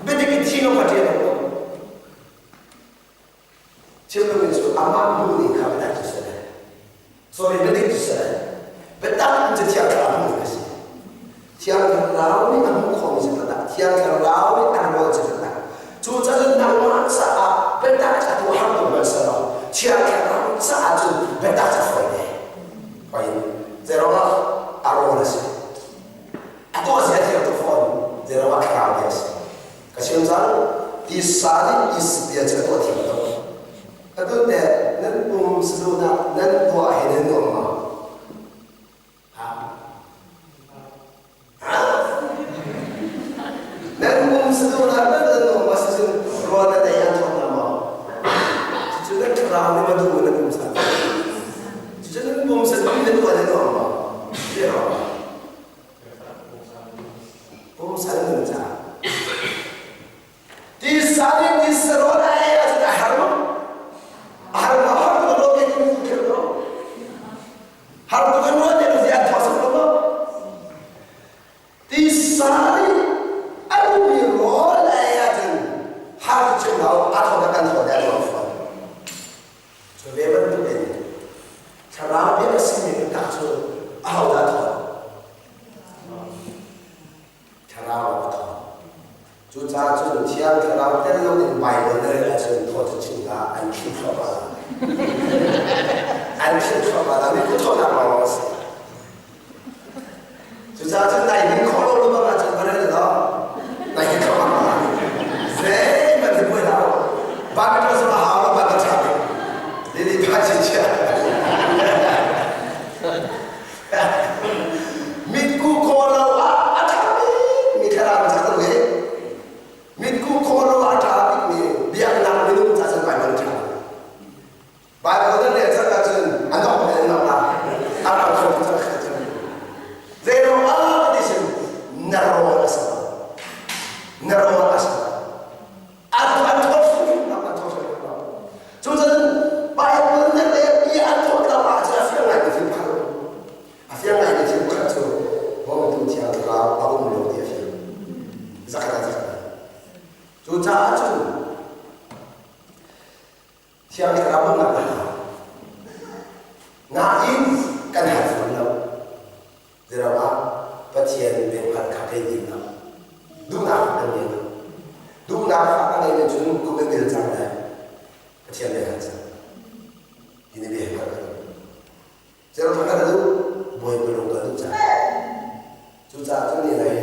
bidik thi no pathian ko Chimmi cu amah hmuh ning kha biatak cu si lai. Sorry, biadik cu si lai. Biatak cu Thiang Thlarau hmuh ning a si. Thiang Thlarau nih a hmuh khawhmi cu biatak. Thiang Thlarau nih a rawl cu biatak. Cucaah nangmah caah biatak a tuah har tuk bal selaw Thiang Thlarau caah cun biatak cu fawi te. Fawi in zeiruangah a rawl a si. A tuah zia thiam tuk fawn. Zeiruangah thlarau bia a si. Ka chim cang, tisa nih is bia cu a tuah thiam lo. Atu teh nan pum saduhnak nan tuah he nan nuam ma? Ha? Ha? Nan pum saduhnak nan nan nuam ma sicun rawl nan ei an thawt hna maw? Cucu nan thlarau nih ma duh nan pum sa. Cucu nan pum saduh nan tuah nan nuam ma? Pumsa nun caah. Tisa nih tisa rawl a ei ahcun a har ma? A har ma? Har tuk lo ke kum khel lo. Har tuk an ruat te an thawk sak lo ma? Tisa nih a duhmi rawl a ei ahcun har chim lo a thawk kan thawk dai lo fawn. Cu ve bantuk in thlarau bia a simi biatak cu ahodah thawk? Thlarau a thawng. Cucaah cun Thiang Thlarau tel loin Baibal na rel ahcun thaw cu chim hlah, an khim thluahmah lai. An khim thluahmah lai. Mi thawnak lawnglawng a si. Cucaah cun nai hnin khawh lo bang ahcun va rel law nai hnin thluahmah lai. Zeihmanh hi buai hlah u. Bible zong a hau lo Bible ṭha bik. Lili pha chichia. Mitku khaw lo ah a ṭha bikmi thlarau ca kan ngei. Mitku khaw lo ah a ṭha bikmi biaknak minung ca cun Baibal ṭha. Baibal nan rel cang ahcun a nok le a nok ah a ram kho cang kha cun. Zeiruang ah ti sin na rawl a sa. Na rawl a sa. An an thawt hrimhrim lo, an thawt hrimhrim lo. Cucun Bible na rel i an thawt lo ahcun a fiang ngaimi thil pakhat a um. A fiang ngaimi thil pakhat cu Bawmtu Thiang Thlarau a um lo ti a fiang. Zakhat ah zakhat. Cucaah cun Thiang Thlarau bawmhnak a hau. Nain kan hal fawn lo. Zeiruangah Pathian biahngalh kha kan din lo. Duhnak kan ngei lo. Duhnak kha a ngei cun kum in bil cang le Pathian bia hal cang. Hi ni bia hngalh ka duh. Zeiruangah kan duh? Bawipa lung kan duh cang. Cucaah cun ni lei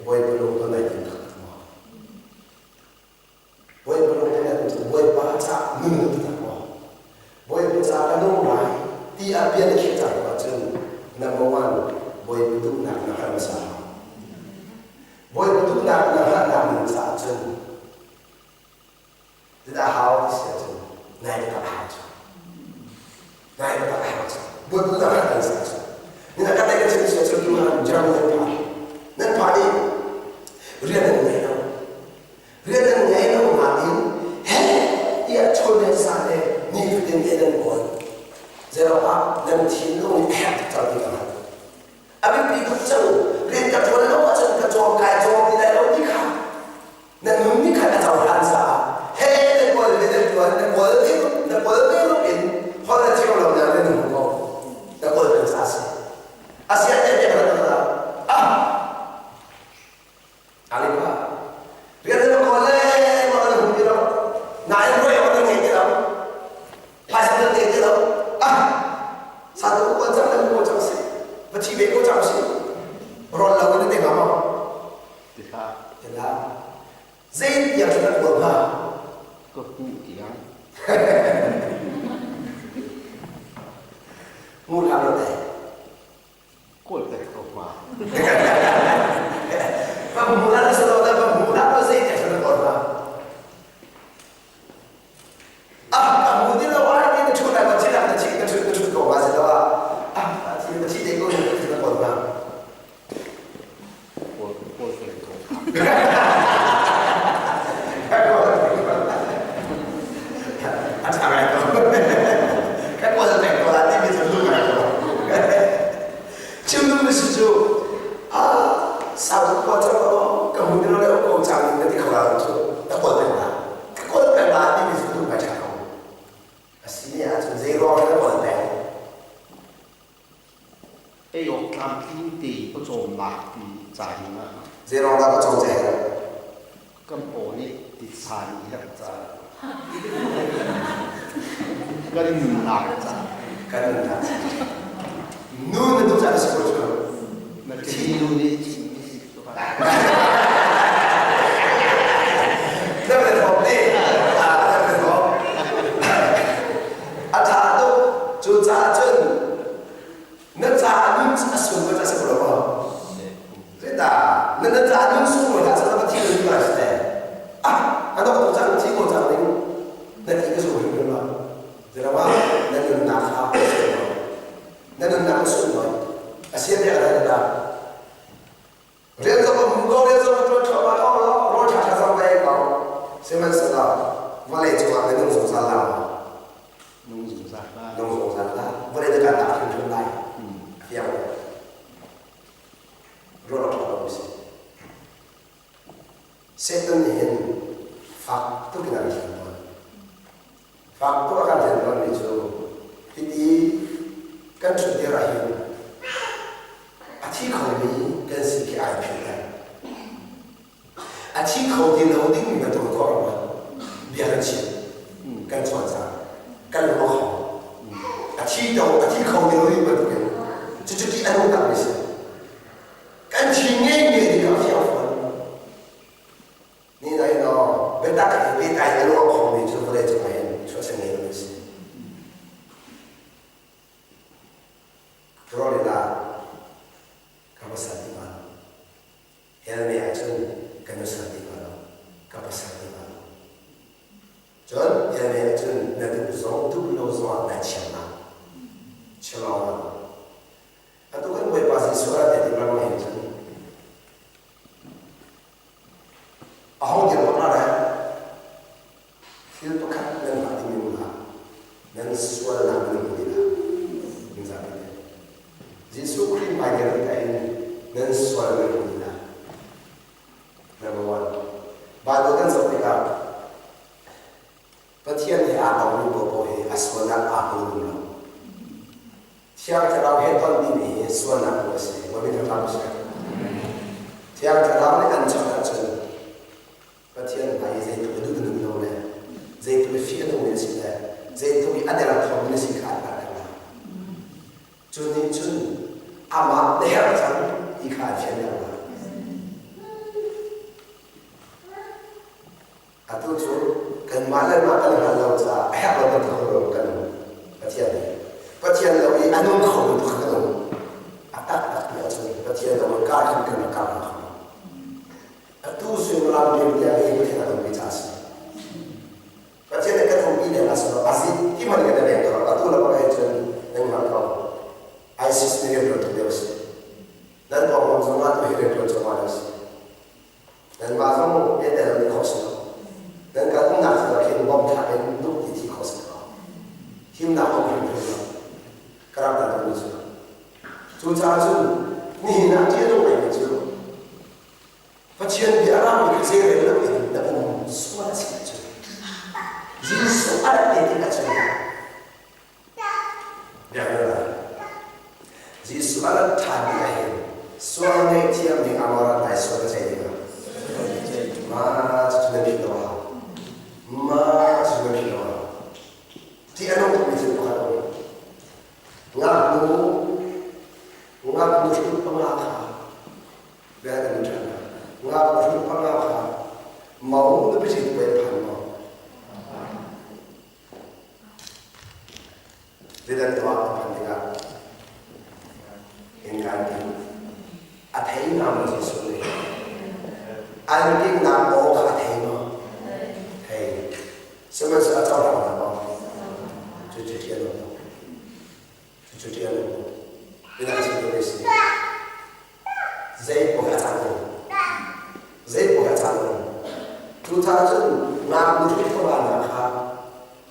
Bawipa lung kan nai tim taktak maw? Bawipa lung kan nai tim Bawipa caah nun na taktak maw? Bawipa caah ka nung lai ti ah bia na khiah cang ahcun number one Bawipa duhnak na hngalh hmasa hau. Bawipa duhnak na hngalhnak ding caah cun zeidah hau ti si ahcun nai biatak a hau cang. Nai biatak a hau cang. Bawipa duhnak hngalh kan si ahcun. Nina ka tei ka chim si ahcun tu Germany nan phan. Nan phan i rian nan ngei lo. Rian an ngei lo nain heh tiah chun le zan le nifatin te nan kawl. Zeiruangah nan thinlung nih a herh tuk cang ti ka hngalh. A biapi tuk cang. Rian ka ṭuan lo ahcun ka cawm kai cawm ti lai lo ti kha na nun nih khan a cohlan caah heh na kawl le na ṭuan na kawl na kawl ve in holh na thiam lo na na hmu ko. Na kawl peng ca a si. Asiah te te ka ah Alipa. Rian na kawl le ma na hmu ti lo. Nain ruai awk na ngei ti lo. Phaisa na ngei ti lo. Ah! Satu ko cang na ko cang si. Va thi ve ko cang si. Rawl lo in na te hnga maw? Ti hlah. Ti hlah. Zei tiang na kawl hnga? Ka hmuh tiang. Ngu hlah lo te. Kawl pek ko hnga. Ka hmu na sa lo ka hmu na lo zei tiang na kawl hnga? Ah, ka hmu ti lo ai ti na thu na ka thi na ka thi ka thu ka thu ko ma si lo ah. Ah, thi ka thi te ko na ka kawl hnga. Kawl kawl pek ko. A ṭha ngai ko. Ka kawl pek ko la ti mi cu lu ngai ko. Chim duhmi si cu ah sau ko cang ko ka hmu ti lo le ko cang in na ti kho la cu ka kawl peng la. Ka kawl peng la ti mi cu duh ngai ṭha ko. A si ne ahcun zei ruang na kawl peng? Ei awk tlamtling te pawcawmnak ti ca ding ah. Zei ruang dah pawcawm ca herh? Kan paw nih titsa nih herh ca. Kan nunnak ca. Kan nunnak ca. Nu na duh ca na si ko cu. Na thi nu nih chimmi si ko. Na me thawk nih. Na me thawk. A ṭha tuk. Cucaah cun na ca nun cu a sung ka si ko lo maw? Zeitah na na ca nun sung mo dah sa thi lu ma si ah a dok to cang thi ko cang ding na thi ka sung hrim lo zerawa na nunnak kha na nunnak sung noi a sian dia da da Rian zong a hmu ko, rian zong a ṭuan thluahmah ko, rawl ṭhaṭha zong va ei ko. Sihmanhsehlaw vawlei cungah na nung zungzal la maw? Nung zungzal la. Nung zungzal la. Vawlei na kan tak hrimhrim lai. A fiang ko. Ruah awk ṭha lo si. Satan nih hin fak tuk in a kan hlen tawn. Fak tuk a kan hlen tawnmi cu hiti kan ṭhutdir ahhin a thi khomi kan si khi ai philh. thi kho ti lo ding mi bantuk khawh rama bia kan chim kan chuan cang kan lung a khong a thi to a thi kho ti lo ding bantuk in cucu ti a nung tak mi si kan thi ngei ngei ding a fiang fawn Ni nai no biatak he pehtlai in a lung a khongmi cu vawlei cung ah hin chuahsam ngei lo a si. Florida ka pasal ti hnga lo. Hell mei ahcun ka nusal ti hnga lo. Ka pasal ti hnga lo. Cun hell mei ahcun na duh zong duh lo zong ah nai chiam la. Chiam lo. Atu kan Bawipa Jesuh a rat te ti bang hin cun A hong dir bak lai. Thil pakhat nan hngalh dingmi um hlah. Nan sualnak nan hmu dih hlah. Ningzah te. Jesuh Khrih hmai dir tikah hin nan sual nan hmu dih hlah. Number one. Bible kan zoh tikah Pathian he aa tongmi paohpaoh hi a sualnak aa hmu lung lo. Thiang Thlarau he ton dingmi hi sualnak hmu a si. Bawi thlarau a si. Thiang Thlarau nih an chawnh ahcun Pathian hmai i zeitluk i duh na nun lo le zeitluk i fih a nungmi na si le zeitluk i a derthawmmi na si kha an hngalh lai. Cu nih cun amah na herh cang ti kha an fianter lai. Atu cu kanmah le mah kan hngalh lo caah a herh lo bantuk lo kan um. Pathian nih Pathian lo i a nung kho mi pakhat kan um. A taktak ti ahcun Pathian lo in kar khin kan rak kar kho. Atu suimilam leng tiang hi Pathian a umpi caah a si. Pathian nih kan umpi leng ah silo a zik ti man kan leng kho. Atu le bang cun nan hngal ko. ISIS nih rian ṭuan tuk lio a si. Nan pawngkam zong ah tu hi rian ṭuan cuahmah lio a si. Nanmah zong biatel an khawh si lo. Nan kal umnak cio ah khin bom thlak in duh ti thi khawh si ko. Himnak um hrimhrim lo. Ka rak dah duhmi cu. Cucaah cun nihin ah ṭih a nung ngaimi cu Pathian bia a rami kha zeirel loin na um sual a si ahcun Jesuh a rat te tik ahcun Jesuh a rat ṭhan ni ahhin sual ngaihthiam ding a rat lai sual ka ceih ding ah mah cucu na philh lo a hau. Mah cucu na philh lo a hau. Ti a nung tukmi thil pakhat a um. Ngaknu ngaknu hrut panga kha bia kan ṭhan hna. Ngaknu hrut panga kha mau na biachim puai phan maw? Zeidah tuah a phan tikah innkaan king a thei hnga maw Jesuh nih? An kingnak aw kha a thei maw? Thei. Sihmanhsehlaw a cohlang hna maw? Cucu ṭial um lo. Cucu ṭial um lo. Midang chim duhmi si. Zei paoh a cang lo. Zei paoh a cang lo. Cucaah cun ngaknu hrut kha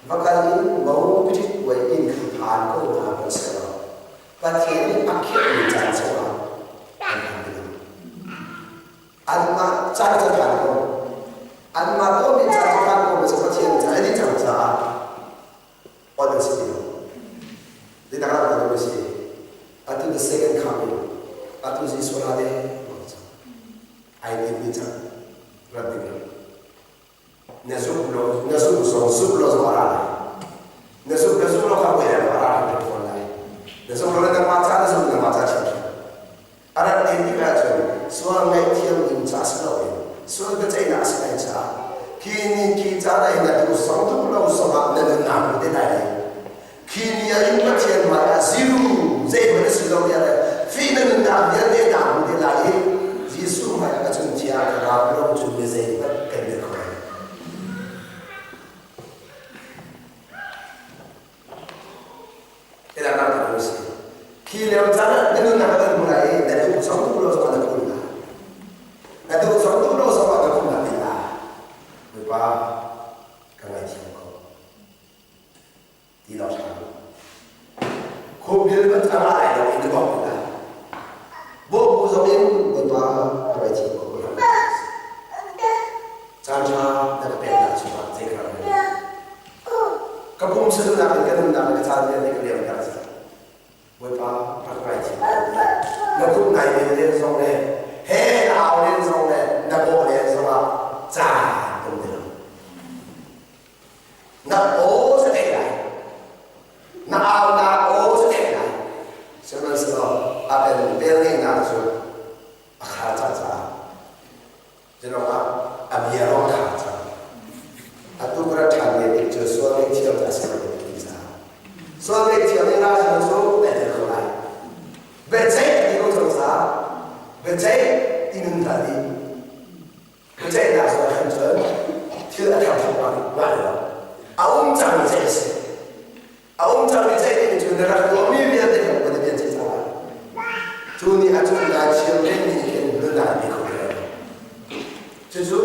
va kal in mo piṭit puai inn kha phan ko hna hmanh sehlaw Pathian nih a khiahmi caan chungah an phan ti lo. Anmah caan cu phan ko. Anmah tuahmi caan cu phan ko cu Pathian ca a dih cang caah on an si ti lo. Zeidah kan rak si? Atu the second coming, atu Jesuh ra de ai timmi cang rat ding na zumh lo na zumh zong zumh lo zong a ra lai na zumh na zumh lo kha voi a ra hrim fawn lai na zumh lo le nangmah ca na zumh nangmah ca hrimhrim a rat te tik ahcun sual ngaihthiam ding ca si loin sual biaceihnak a si lai caah khi ni khi caan ah hin na duh zong duh lo zongah na nunnak mu te lai khi ni ah hin Pathian hmai ah zero zeihmanh a si lo tiah le fih na nunnak vialte naa hmu te lai i Jesuh hmai ah cun thiang thlarau lo cun mi zeihmanh kan dir kho lai Ila na ta si. Khi leo caan ah na nunnak kan hmu lai i na duh zong duh lo zong na phun la. Na duh zong duh lo zong na phun la ti la. Bawipa ka ngaithiam ko. Ti lo hram. Khuabil kan a lai lo in na bawmh la. Bawmh bu zong in Bawipa ka ngaithiam ko. Biaceihnak zong ah khan cun thil a thar thawk ngah lo. A um cangmi ceih a si. A um cangmi ceih nih cun na rak tuahmi vialte kha na bian ceih cang lai. Cu ni ah cun nai chir len nih hin nunnak a pe kho ti lo. Cucu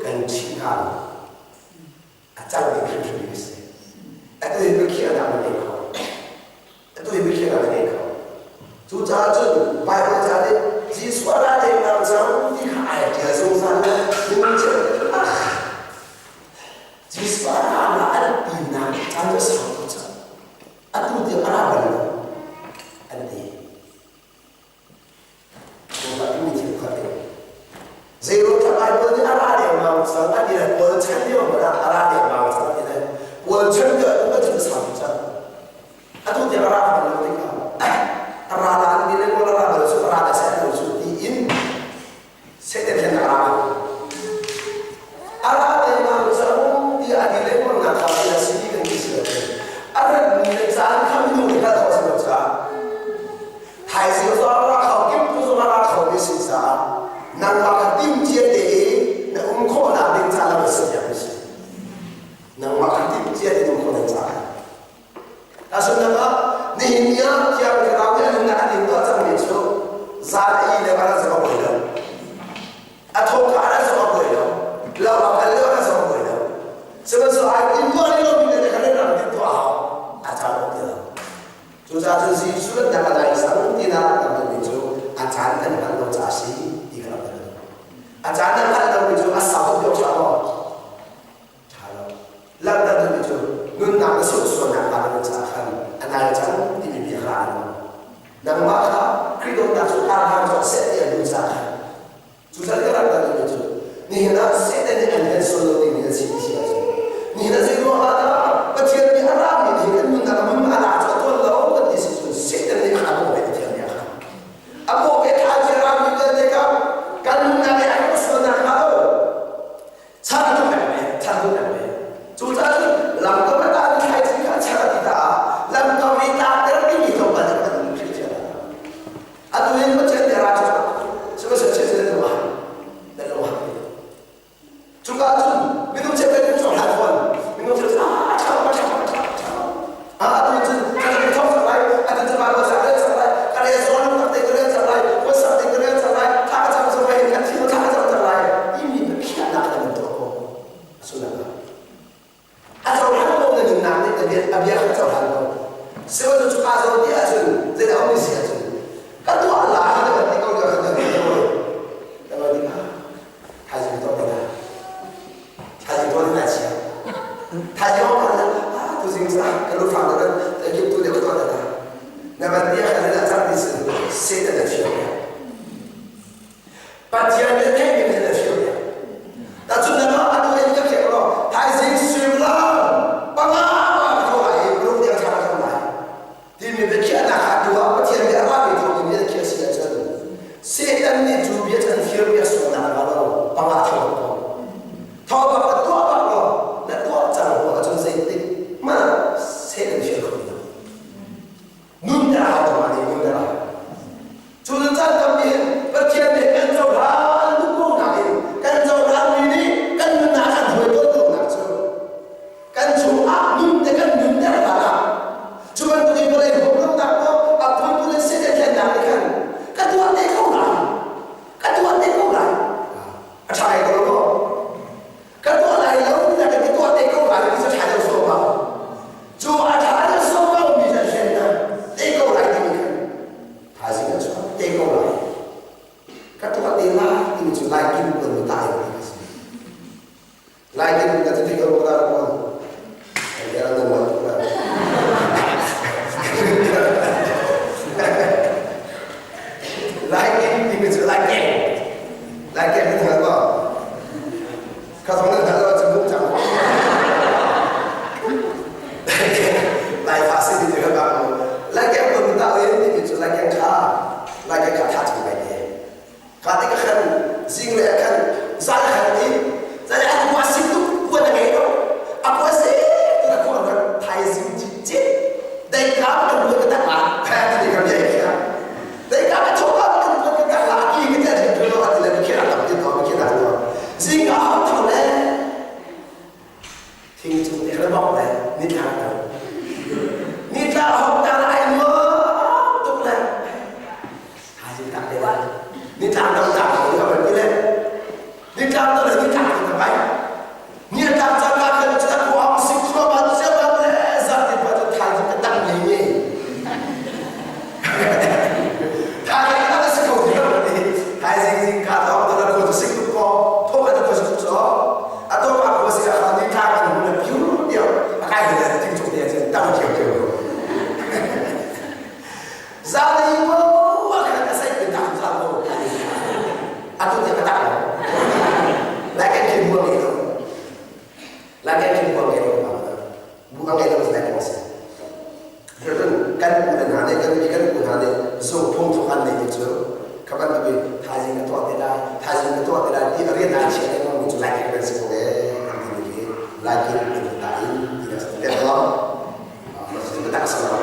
kan chimh hna lo. A cang ding hrimhrim a si. Atu hi biakhiahnak na ngei kho. Atu hi biakhiahnak na ngei kho. Cucaah cun Baibal ca nih Jesuh a ra lengmang cang ti kha ai ṭial zungzal le minung cio ah Jesuh a ra la an tinak caan cu a sau tuk cang. Atu tiang a ra bal lo an ti. Zeiruang Baibal nih a ra lengmang cang a ti le Paul chan lio hmanh ah a ra lengmang cang a ti le Paul chan lio ah kan thil sau cang. Atu tiang a ra bal lo tikah a ra la an ti le maw a ra bal cu a ra le seh lo cu tiin Satan hin a ra. A ra lengmang cang tiah a ti lengmang nak kha a si kan ti si lo. A rat ni le caan kha minung nih hngalh khawh si lo caah thaizing zong a ra kho kim tu zong a ra kho mi si caah nangmah kha timcia te i na um khawhnak ding ca lam a si tiah si. Nangmah kha timcia te um khawh ding caah. Tahchunhnak ah nihin ni ah Thiang Thlarau nih a nunnak an in tuah cangmi cu zan a ih le van ah zong a buai lo. A thawka ah zong a buai lo. Lo ah kal lio ah zong a buai lo. Sihmanhsehlaw ai tin tuah rih lomi le kha ram tin tuah hau a caan awk ti lo. Cucaah cun Jesuh kan dak a dai sang tinak kan duhmi cu a caan kan hngalh lo caah a si ti kha rak duh. A caan na hngalh lomi cu a sau tuk ṭha maw? ṭha lo. Langhter duhmi cu nunnak na sungsualnak hnga lo caah khan a nai cang timi bia kha aa lo. Nangmah kha Khrih dawtnak cu kaa hlang cawk seh ti an duh caah khan cucaah ka langhter duhmi cu nihin ah Satan nih an kan sual lo dingmi an si ti si ahcun nihin ah zei ruang ah dah Pathian nih a rami nih kan nunnak a mun a la cu a tuan lo kan ti si cun Satan nih a bawh ve Pathian nih a khan a bawh ve than ci rami vialte kha kan nunnak nih a kan sualnak hnga lo Chan a tuk peng ve, chan tuk peng ve. Cucaah cun lamkam a tah mi thlaici kha chan a ti caah lamkam i tlakter timi tlawmpal in kan um hrih cia. Atu in Pathian nih a ra cu sihmanhsehlaw chiat nan lung nan lung a Cuka cun minung chiat kan cawk hlan fawn. Minung chiat ah ṭha ṭha ṭha ṭha ṭha. Ah atu cun kan kan thawk cang lai, atu cun mah sa kan cang lai, ka re zawn tak te ka re cang lai, puasak te ka re cang lai, thla ka cam cang lai, kan thi thla ka cam cang lai. Timi biakhiahnak kan tuah ko. A sullam a cohlan ko na nunnak nih na bia a bia kha cohlan ko. Sihmanhsehlaw cu kaa zawn ti ahcun zeidah um si ahcun ka tuah lai na kan ti ko lio khan kan ti ko. Na kan ti Thaizing tuah te la. Thaizing tuah te la chia. Thaizing on la ah tuzing sa ka lu fang da ta kim tu de ka tuah ta ta. Na ban dia khan na cang ti sin Satan na thiam ya. Pathian ne thei mi na thiam ya. Ta chun na ma atu in ka khek lo thaizing suimilam panga ma ka tho lai lung dia tha ka lai. Timi biakhiahnak kha tu ah Pathian nih a rami thawng in bia khiah si ahcun Satan nih cu bia cu an firmi a sualnak a lo panga thawng ko. Thawng bak na tuah bak lo na tuah cang ko ahcun zeitik hmanh ah Satan fir kho ti lo. Nun na hau ma nih nun na hau. Cu nan caan tampi hin Pathian nih kan cohlan duh ko nain kan cohlanmi nih kan nunnak kan hruai tawn lonak cu kan chungah nun te kan nunter hlan ah cu bantuk in vawlei huamlonak maw a phunphun in Satan hlennak nih khan ka tuah te ko lai ka tuah te ko lai a ṭha ko lo maw ka tuah lai lo na ka tuah te ko lai ti cu ṭha deuh sawm ma cu a ṭha deuh sawm lo mi cu hlen na te ko lai timi khan thaizing a chuak te ko lai ka tuah te lai timi cu lai kim kun mi ta in ti si Lai ding na ti ko la ko. Ya na ma ko la. Lai ding ti mi cu lai keng. Lai keng ni thal ko. Ka thong nan thal lo chu buk chang. Lai fa si ti ka ba ko. Lai keng ko ta le ti mi cu lai keng kha. Lai keng kha tha chung lai te. Ka ti ka khan zing le khan zan khan ti zan an kwa sim tu kwa na ngei lo a kwa se tu na kwa na thai zing chi chi dai ka kan bu ka tak la pha ti ka bia kha dai ka ka choka kan bu ka tak la ki ka ta tu lo ati le khira tam ti to kan mi kan pu hna nih zung phung thuk an neih cu kha bantuk in thaizing ka tuah te lai, thaizing ka tuah te lai ti a rian ai chiah lengmang mi cu laikik kan si ko ee kan ti mi khi laikik in ta in ti na te lo ma tak sa lo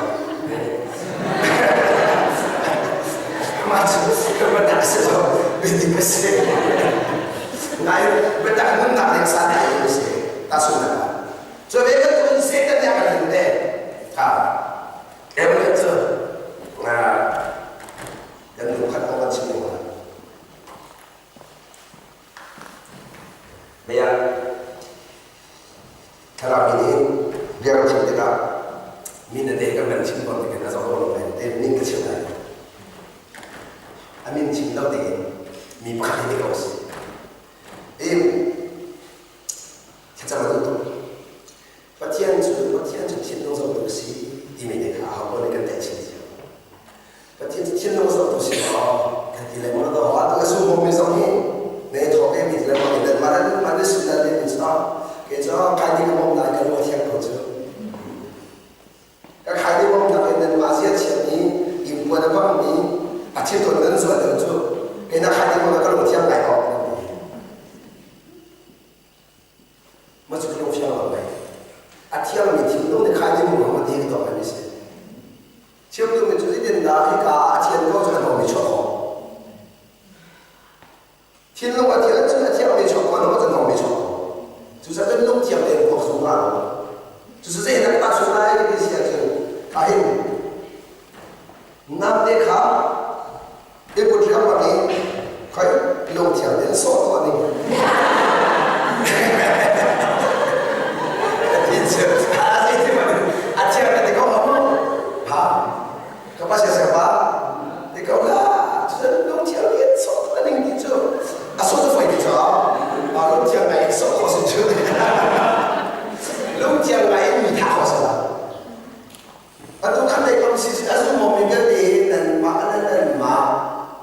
ma cu ma tak sa lo bidik ka si ngai biatak nunnak ding sa te si ta sun na cu ve bantuk in Satan nih a kan hlen te ha Evelyn cu kan nu khat kong kan chim ding la Maya thlarau min in bia kan chim tikah min a te kan kan chim tawn tikin a zoh lo lai te min ka chim lai a min chim lo tein mi pakhat hi ko si i thlacam a duh tuk Pathian cu Pathian cu thinlung zohtu a si timi te kha aho nih kan theih chin cio. Pathian cu thinlung zohtu si maw kan ti lengmang lo. Atu a zum mi zong hi ne thawk mi lengmang in mah nan mah nan sin nan min cu ke cu kai ding ka bawm lai ka lung a thiang ko cu. Ka khai ding bawm nak in nan mah zia chiat ni in puan a bang mi a thil ton nan zual deuh cu ke na khai ding bawm ka lung thiang ngai ko. Mah cu ka lung fiang lo mei. A thiangmi thinlung nih khai ding ruang a ti ka tuah mi si. Chimtu mi cu zeitindah hika ah a thian ko cu a nomi chuah khawh. Thinlung a thian cun a thiangmi chuah khawh, a nomi chuah khawh. Cucaah cun lung thiang tein khua zungzal lo. Cucu zeidah ka tahchunh lai ti si ahcun kha hin namte kha i put riangmang i khoi lungthiang tein sawh tuah ning a thiang ka ti ko ha ka pa sia pa ti ko la cun lungthiang tein sawh tuah ning ti cu a sawh cu foi ti cu a lungthiang ngai in sawh khawh si cu lungthiang ngai in mi thah khawh si la Atu khat lei kam si a zummi vialte nanmah le nanmah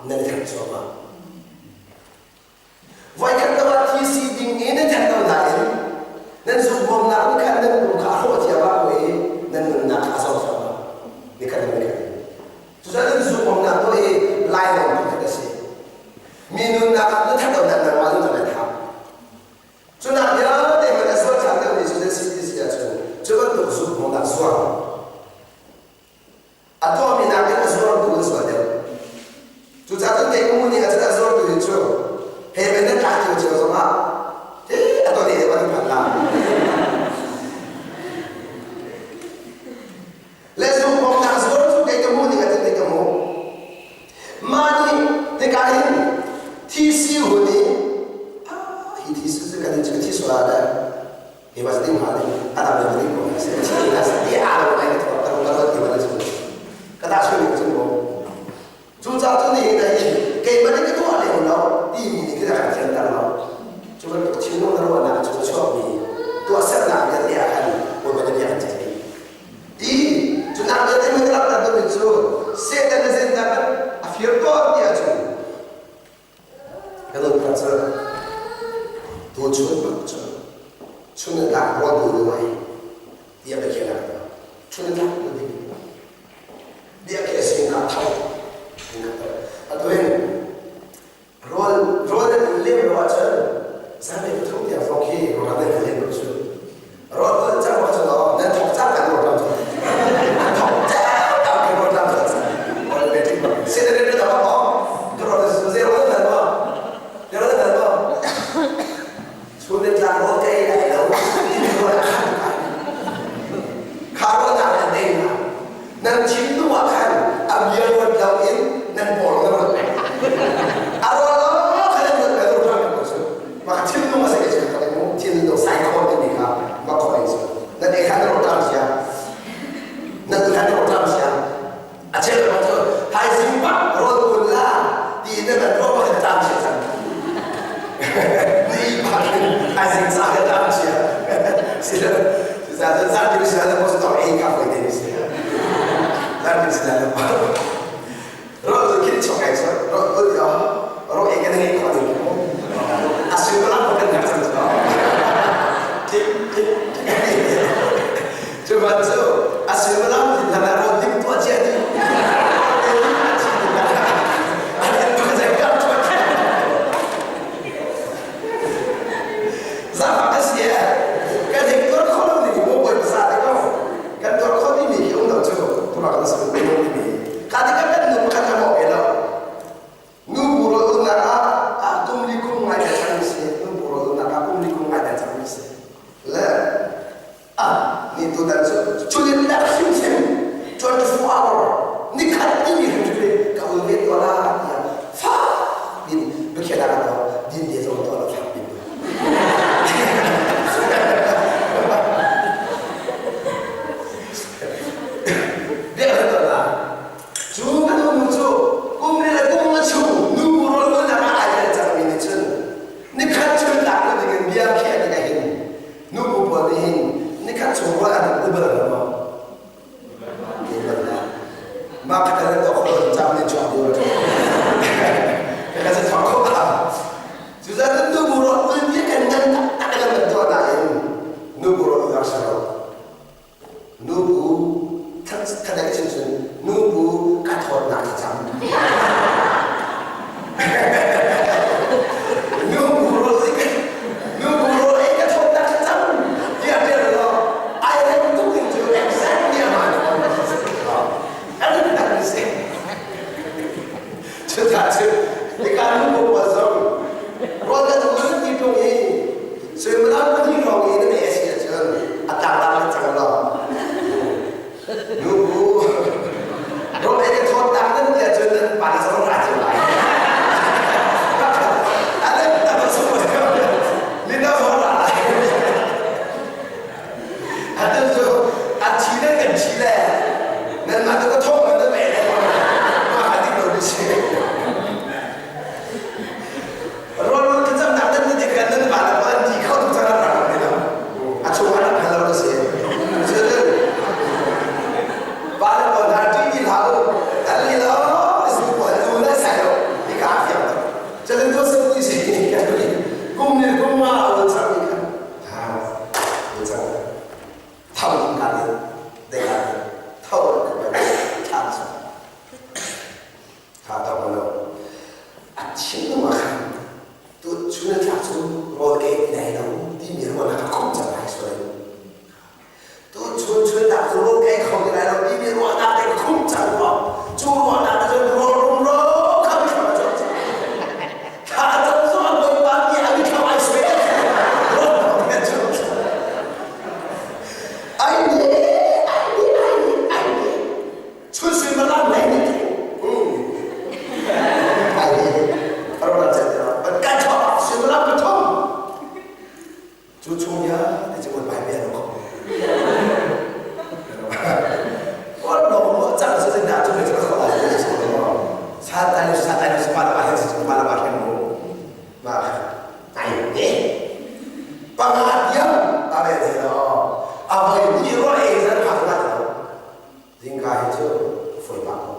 nan i that cuahmah. Voikhat lo ah thi si ding i nan that lo nain nan zumhawmnak nih khan nan pum kha a hrawh ciammah ko i nan nunnak kha a zor cuahmah. Nikhat in nikhat in. Cucaah nan zumhawmnak tuah hi lainawng phun khat a si. Mi nunnak ah na that lonak nangmah nunnak na thah. Cunak vialte hmanh a sual ṭhan deuhmi cu nan si ti si ahcun cu bantuk zumhnak zuar a tuahmi nakin a zuartu an sual deuh. Cucaah cun kei ka nih ahcun a zuartu hi cu he men nan tlak cio cio zongah hi a ton deuh an phan la. Le zumhawknak zuar cu kei ka hmuh ning ahcun kei ka hmuh. Mah nih hika hin thisi hun i hi thisi cu kan cu thi sual ah hi was ding hnga ding a dam ding ding ko se thi na se ti a lo ai ka ka ka ka ti ma cu ka ta su ni cu mo cu ca cu ni na hi kei ma ni ka tuah le lo ti mi ni ka kan thian tar lo cu bantuk thinlung na ruahnak cu chuak mi tuahsernak vialte ah khan Bawipa na bia kan ceih dih. Ti cu nak vialte mun rak tar ding cu Satan na zennak a fir tawn ti ahcun kan nun cu tu chun bak cu chun na tlak rawl du du ai ti a biakhiah nak chun na tlak du ding bia ke sin ka thau atu hin Rawl rawl nan lem lo ahcun zanlei pathum tiang zong khi rawl nan lem lo cu. Rawl rawl cang ahcun aw nan thawk cang kan rawl tam cu. An thawk cang tam kan rawl tam cu. Rawl pe tik bak. Se na re tam aw. Ka rawl ze rawl nan ma. Ze rawl nan ma. Chun le tlang rawl ka ei lai lo. Rawl a khan kai. Kha rawl na nan ei na. Nan thin nu ah khan a bia ruat lo in nan pawl na ruat peng. A ruat lo khan nan ruat peng ruat peng ko cu. Mah thinlung a si ke cu mu thinlung psycho timi kha ma khoi cu. Nan ei khan na ruat ṭam sia. Nan khan na ruat ṭam sia. A chel ma cu thaizing pak rawl kun la ti na nan ruat ma ṭam sia cang. Ni pak in thaizing sa ka ṭam sia. Si Cucaah zan ti si la mo tong ei ka foi te si. Zan ti si la mo. Ro tu kin chok ai so ro tu yo ro ei kan ngai kho ding mo. Asu ko lang kan nak cang so. Tik tik cu ban cu asu ko lang tin la ro tim tua chia ti. Chun a tlak cu rawl ka ei ti lai lo timi ruahnak a khumh cang lai sual. Tuchun chunnak cu rawl ka ei kho ti lai lo timi ruahnak in khumh cang rua. Cu ruahnak ah cun rawl rumro kha mithlam a cuang cang. Thla a cam zong ah Bawipa nih a mithlam ai suai. Rawl a cuang cang. Ai ne, ai ne, ai ne, ai ne. Chun suimilam lei nih ai ne. Ro chan ban kan chuah suimilam pathum. Cu chung ya ti cu Bawipa bia lo kho. Kol lo mo cang su sin da cu me cu kho lai ti su lo. Satan satan su pa la ba su pa la ba khen mo. Ma ai ne. Panga diam a ve de lo. A voi ni ro e zan kha la lo. Zingka hi cu foi pa ko.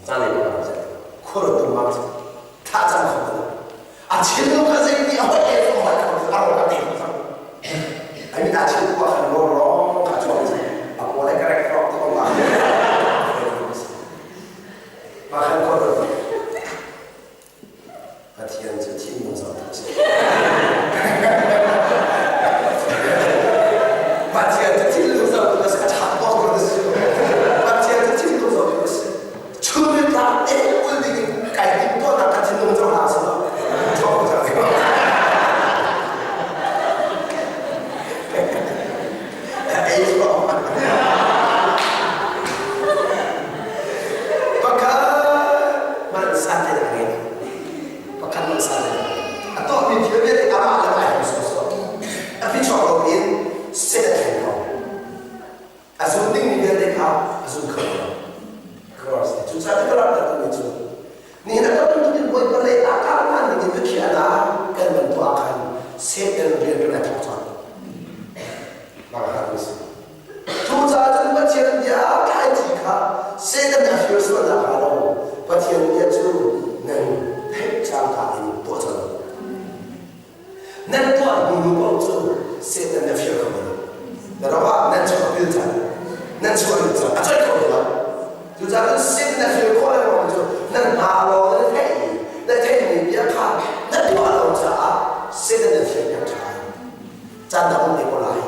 Caan le pa ko khur tum ma tha cang kho lo. A chin lo ka zei ni a hoi e ko hoi ko a ro ka te ko cang. Ai mi ta chin ko khan ro ro ka chuak a ko le ka rek rok to ma. Ma khan ko ro. Pathian cu thinlung zohtu a si. Pathian cu thinlung zohtu a si. A ṭha bak a si. Pathian cu thinlung zohtu a si. Chun in tlak eh ul ding in kai tim tuahnak ka thinlung zoh hlah sih law. Ṭhawng cang. Ei Pakhat man san te ngei. Pakhat man san te. A tuahmi thil vialte amah le ai hmu sawsawh. A fi chuak lo in set a thleng ko. A zum dingmi vialte kha a zum kho lo. Cross. Cucaah ka rak dah cu Nihin ah kan bantukin Bawipa lei ah karhlan ding in biakhiahnak kan van tuah khan Satan rian kan ai thawk cang. Mah kha kan si. Cucaah cun Pathian bia thlaici kha Satan nih a fir sual nakhnga lo Pathian bia cu nan theih cangka in tuah cang. Nan tuah hnu paoh cu Satan nih a fir kho lo. Na ram ah nan chuah pil cang. Nan chuah lut cang. A coih kho lo. Cucaah cun Satan a fir khawh lengmang cu nan hna lawng na theih i na theihmi bia kha na tuah lo caah Satan nih a fir piak ṭhan. Caan dang um te ko lai.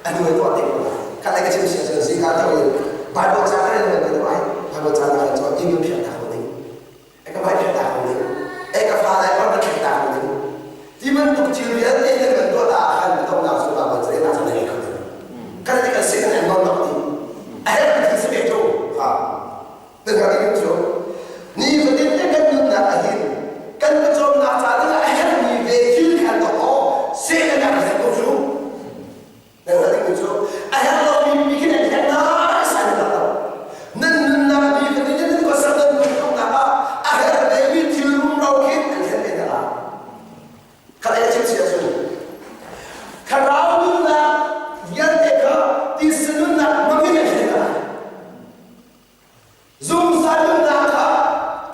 A hnu in tuah te ko lai. Khat lei ka chim sia cun zingka tho in Bible ca ka rel lengmang te lai. Bible ca na rel cun inn phiah ta ko ding. Ka vai phiah ta ko ding. E ka fa lai ka phiah ta ko ding. Ti bantuk thil vialte nan kan tuah ah khan donghnak cu Bible ca na chan nei kho ding. Kan ti kan sin an non nak ti. A herh thil si ve tu. Ha. Nan ka ding cu ni fatin te kan nunnak ahhin kan pawcawmnak ca ding ah a herhmi ve thil khan tuah awk Satan a herh ko cu. Nan ka ding cu a herh lomi mi khi nan herh nai sai nan lo. Nan nunnak ni fatin nan khuasak nan nunnak ah a herh vemi thil rumro khin an herh ve hna. Khat ei chim sia cu thlarau nunnak vialte kha tisa nunnak hmangin an thlen hna. Zungzal nunnak kha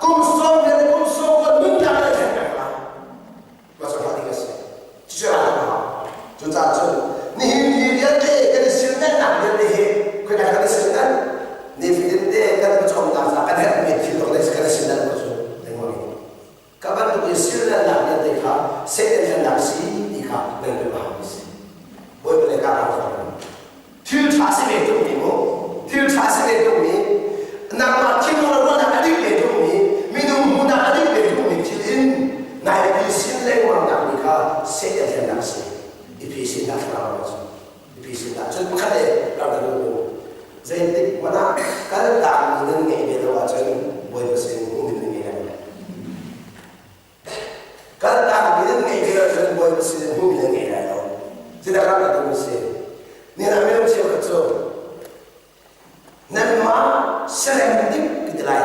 kum sawm le kum sawm kua nunnak in an thlen peng hna. Mah cu ding a si. Cucu a hau. Cucaah cun nihin ni vialte kan i silhnalhnak vialte hi khoi kan i silhnalh nifatin te kan cawmnak ca kan herhmi thil dawh kan i silhnalh ko cu lengmang in. Ka bantuk in silnalnak vialte kha Satan hlennak si ti kha nan hngalh a hau si. Bawipa le ka rak Thil ṭha si ve ṭungmi mu, thil ṭha si ve ṭungmi, nangmah thinlung le ruahnak a dik ve ṭungmi, minung hmuhnak a dik ve ṭungmi thil in nai pi sin lengmangnak mi kha Satan hlennak si. I phi sin dah thlarau cu. I phi sin dah. Cun pakhat le rak ka duh Zeitik hmanh ah kal takmi nan ngeih ve lo ahcun Bawipa sin hmuhmi nan ngei lai lo. Kal takmi nan ngeih ve lo ahcun Bawipa sin hmuhmi nan ngei lai lo. Zeidah rak ka duh si? Nihin ah minung cheukhat cu nanmah serem dik ka ti lai.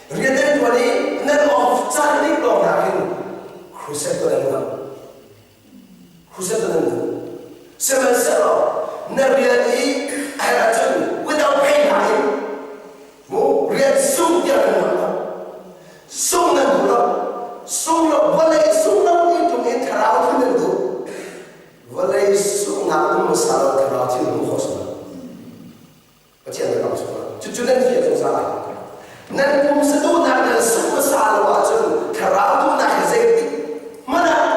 Rian nan ṭuan i nan off caan dik lawng nakin crusade tuah nan ngam. Crusade tuah nan ngam. Sihmanhsehlaw na rian i a herh ahcun without pay hna in mu rian sung tiang nan ngam lo. Sung nan duh lo. Sung lo vawlei sung lo ti ṭung in thlarau thil nan duh. Vawlei sunghnak um hmasa lo thlarau thil hmu kho si lo. Pathian biakam chungah cucu nan hrial zungzal lai. Nan pumsa duhnak nan sungh hmasa lo ahcun thlarau duhnak hi zeitik hmanh ah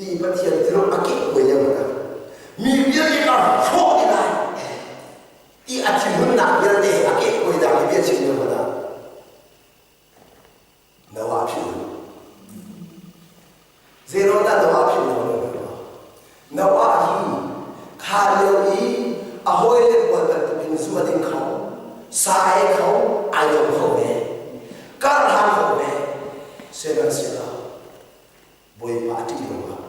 Ti Pathian thiluk a kik kuai lio hna. Mi vialte ka hrawh ti lai. Ti a thinhunnak vialte a kek kuai dah mi bia chim lio hna. Noah philh lo. Zeiruang dah Noah philh lo lo? Noah hi kha lio i a hawile pawl bantukin zu a ding kho, sa a ei kho, ai lawm kho ve, kar hlang kho ve. Sihmanhsehlaw Bawipa a ṭih ruangah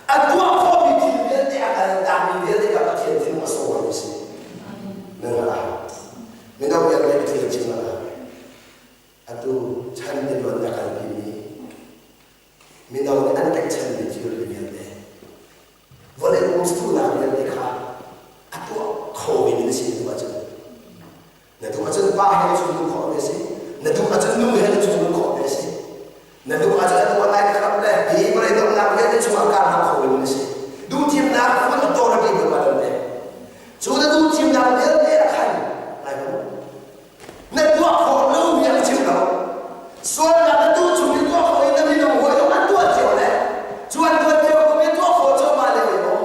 a tuah khawhmi thil vialte a kaltakmi vialte kha Pathian thinlung a sawhmi a si. Nan hngalh a hau. Mino vialte Pathian chim a hau. Atu chan tiluan a kalpimi mino nih an tlaihchanmi thilri vialte vawlei umstunak vialte kha a tuah khomi na si na duh ahcun na duh ahcun pa he na chungnu khawh ve si na duh ahcun nu he na chungnu khawh ve si na duh ahcun atu ah lai khrap le hi vawlei donghnak vialte chungah kaa hlang kho mi na si duhthimnak full authority Bawipa nan pek cu na duhthimnak vialte ah khan lai na tuah khawh lomi an chim lo sualnak na tuah chung i tuah khawh in na minung hawi zong an tuah cio le cu an tuah cio ko mi tuah khawh cu mah le maw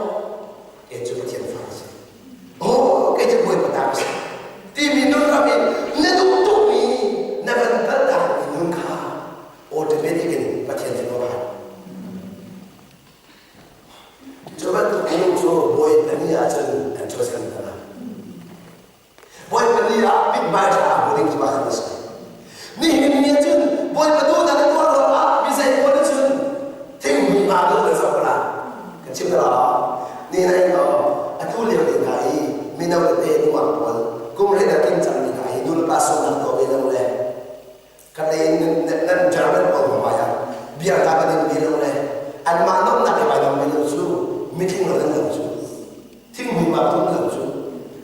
kei cu Pathian fa si oh kei cu Bawipa ta si timi nun ram in na duh tukmi na van kaltak mi nun kha automatic in Pathian cu a Cu bantuk minung cu Bawipa ni ahcun an chuahchan hna. Bawipa ni ah mithmai ṭha a hmu ding cu mah a si. Nihin ni cun Bawipa duhnak na tuah ruangah mi zei pawl nih cun thinghmui ma dawh na zoh la. Kan chim la. Ni na in atu lio te hna i mino tete nungak pawl kum hlei na tling cangmi hna hi nu le pa sawmnak tuah ve lo le kan lei in nan German pawl hmai ah bia ka kan in bi lo le anmah nomnak i vai dong bi lo cu mitling lo nan lo cu thinghmui ma tum lo cu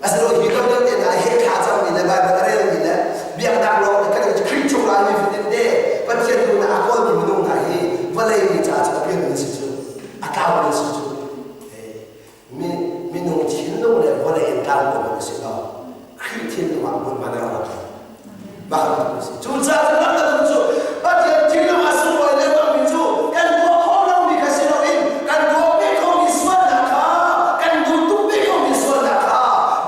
asilo hi lo deuh te hna he thla cangmi le Bible a relmi le biaknak lawng kan Khrih chung ah mi fatin te Pathian duhnak a kawlmi minung hna hi vawlei mi caah cu a pialmi si cu a tlaumi si cu mi minung thinlung le vawlei in tlau ko an si lo Khrih thinlung ah hmunhma na rak mah si cucaah cu lam na cu Pathian thinlung a sunglawi lengmangmi cu kan tuah khawh lomi kha si loin kan tuah ve khomi sualnak kha kan duh tuk ve khomi sualnak kha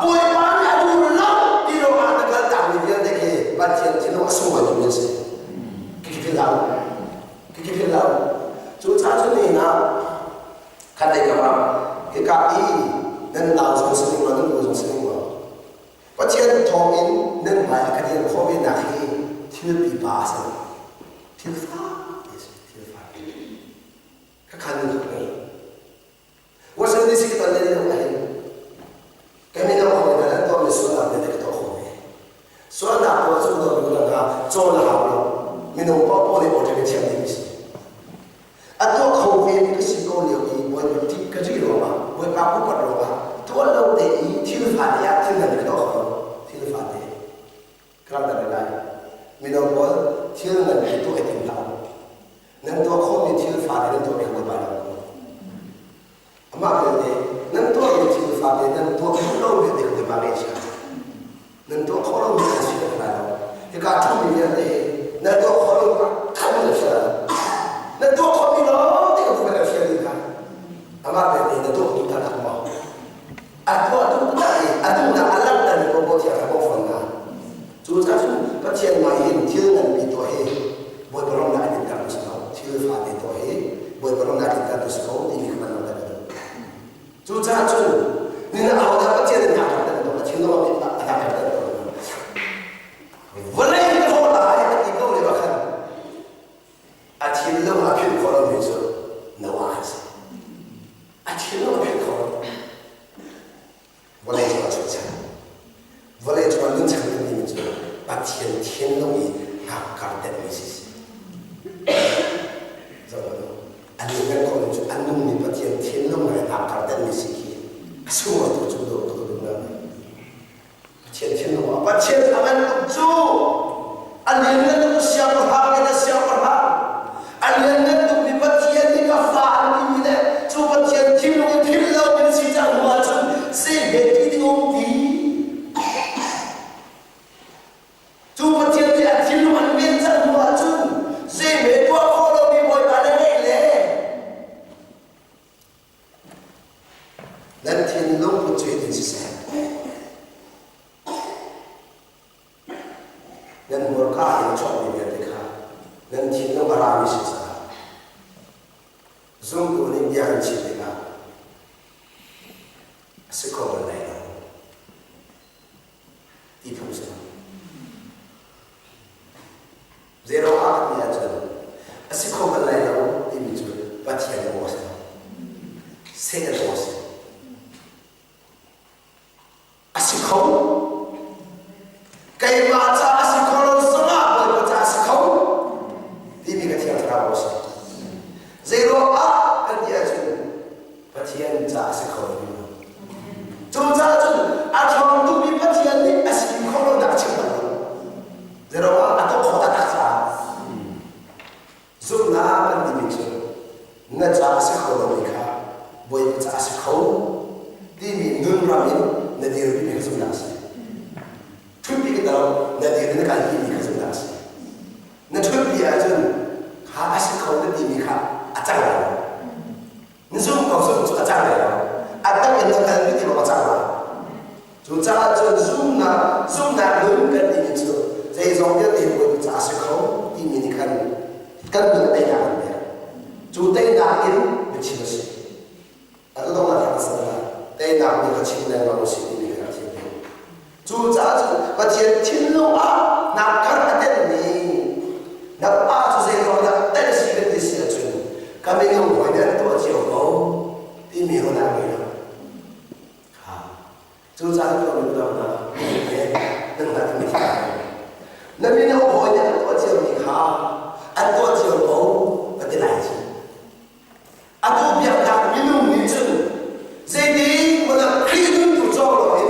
Bawipa nih a duh lo ti ruangah na kaltakmi vialte khi Pathian thinlung a sunglawi tukmi a si khi philh hlah u khi philh hlah u cucaah cu nihin ah Khatlei kam ah hika i nan nau zong si ning law nan u zong si ning law Pathian thawngin nan hmai a ka dir khawh ve nak hi thil pipa a si. Thil fa a si, thil fa. Ka khan nan rak ngei. Washington DC ka ton len lo ahhin kan mino hong in an tuahmi sualnak vialte ka tuah khawh ve. Sualnak pawl cu do mi lang kha cawn a hau lo. Minung paohpaoh nih awṭe ka thiam ding a si. A tuah kho ve mi ka si ko lio i Bawipa ṭih ka ṭih ruangah Bawipa upat ruangah tuah lo te i thil fate ah thil ngan ka tuah kho lo. Thil fate ka rak dang lai. Mino pawl thil ngan hi tuah i tim hlah u. Nan tuah khawhmi thil fate nan tuah piak Bawipa nih ko. Amah belte nan tuahmi thil fate nan tuah khawh lomi te Bawipa ngaihchia. Nan tuah khawh lomi an si lai lo. Hika ṭhumi vialte hi nan tuah khawh lo khan na fial. Na tuah khawhmi lawng te ka kan fial ding hna. Amah belte na tuah duh tak maw? A tuah duh tak i a duhnak a langhter mi paoh thiang kha bawk fawn hna. Cucaah cun Pathian mah hin thil nganpi tuah hi Bawipa ram nak in ter si ko. Thil fate tuah hi Bawipa ram nak in ter si ko timi kha kan langhter ka duh. Cucaah cun nina ahodah Pathian in hna kan tuah thinlung a hna kan tuah. Vawlei na haw lai a ti ko le khan a thinlung a philh khawh lomi cu Noah a si. A thinlung a philh khawh lo. Vawlei cung ah chuahchan. Vawlei cung ah nunchan kan timi cu Pathian thinlung i hnakkar denhmi si si. Zoh a lianngan khawh cu a nungmi Pathian thinlung he hnakkar denhmi si khi a sunglawi tuk cu dawh tuk dum na Pathian thinlung ah Pathian a ngan tuk cu a lianngan tuk siangpahrang le na siangpahrang a lianngan tuk mi Pathian nih ka fa an timi le cu Pathian thinlung i philh lo min si cang hnu ahcun zei he ti ding um ti Cu Pathian nih a thinlung an men cang hnu ahcun zei hme tuah khawh lomi Bawipa na ngeih le Nan thinlung a rami si caah zumtu nih bia kan chim tikah a si kho bal lai lo ti phung si lo. Zero ah ti ahcun a si kho bal lai lo timi cu Pathian aw a si lo. Satan aw a si. A si kho. Keimah ca a si kho lo zongah Bawipa ca a si kho timi ka Thiang Thlarau a si. Zeiruang ah kan ti ahcun Pathian ca a si kho lo. Cucaah cun a ṭhawng tukmi Pathian nih a si kho lo nak chim bal lo. Zeiruang ah a tuah khawh taktak caah Zumhnak kan timi cu na ca a si kho lomi kha Bawipa ca a si kho timi nunram in na dirpimi kha zumhnak a si. Ṭhutpi ka talo na dir in na kalpimi kha zumhnak a si. Na ṭhutpi ahcun kha a si kho na timi kha a cang lai lo. Na zumh ko zumh cu a cang lai lo. A tak in na kalpi ti a cang lai. Cucaah cun zumhnak zumhnak nun kan timi cu zeizong vialte Bawipa ca a si kho timi nih khan kan nun teinak an pek. Cu teinak in biachim a si. Atu dong ah a si lai. Teinak nih ka chim lengmang a si timi kha a thim. Cucaah cun Pathian thinlung ah nak kar a tenhmi na pa cu zeiruang dah ten si kan ti si ahcun ka minung hawi nih an tuah cio ko timi ruahnak ngei lo. Cucaah tuah mi hna nan hngalh mi kha na mino hawi nih an tuah ciomi kha an tuah cio ko ka ti lai cu. Atu biaknak minung nih cun zeiti hmanh ah Khrih nun tu cawng loin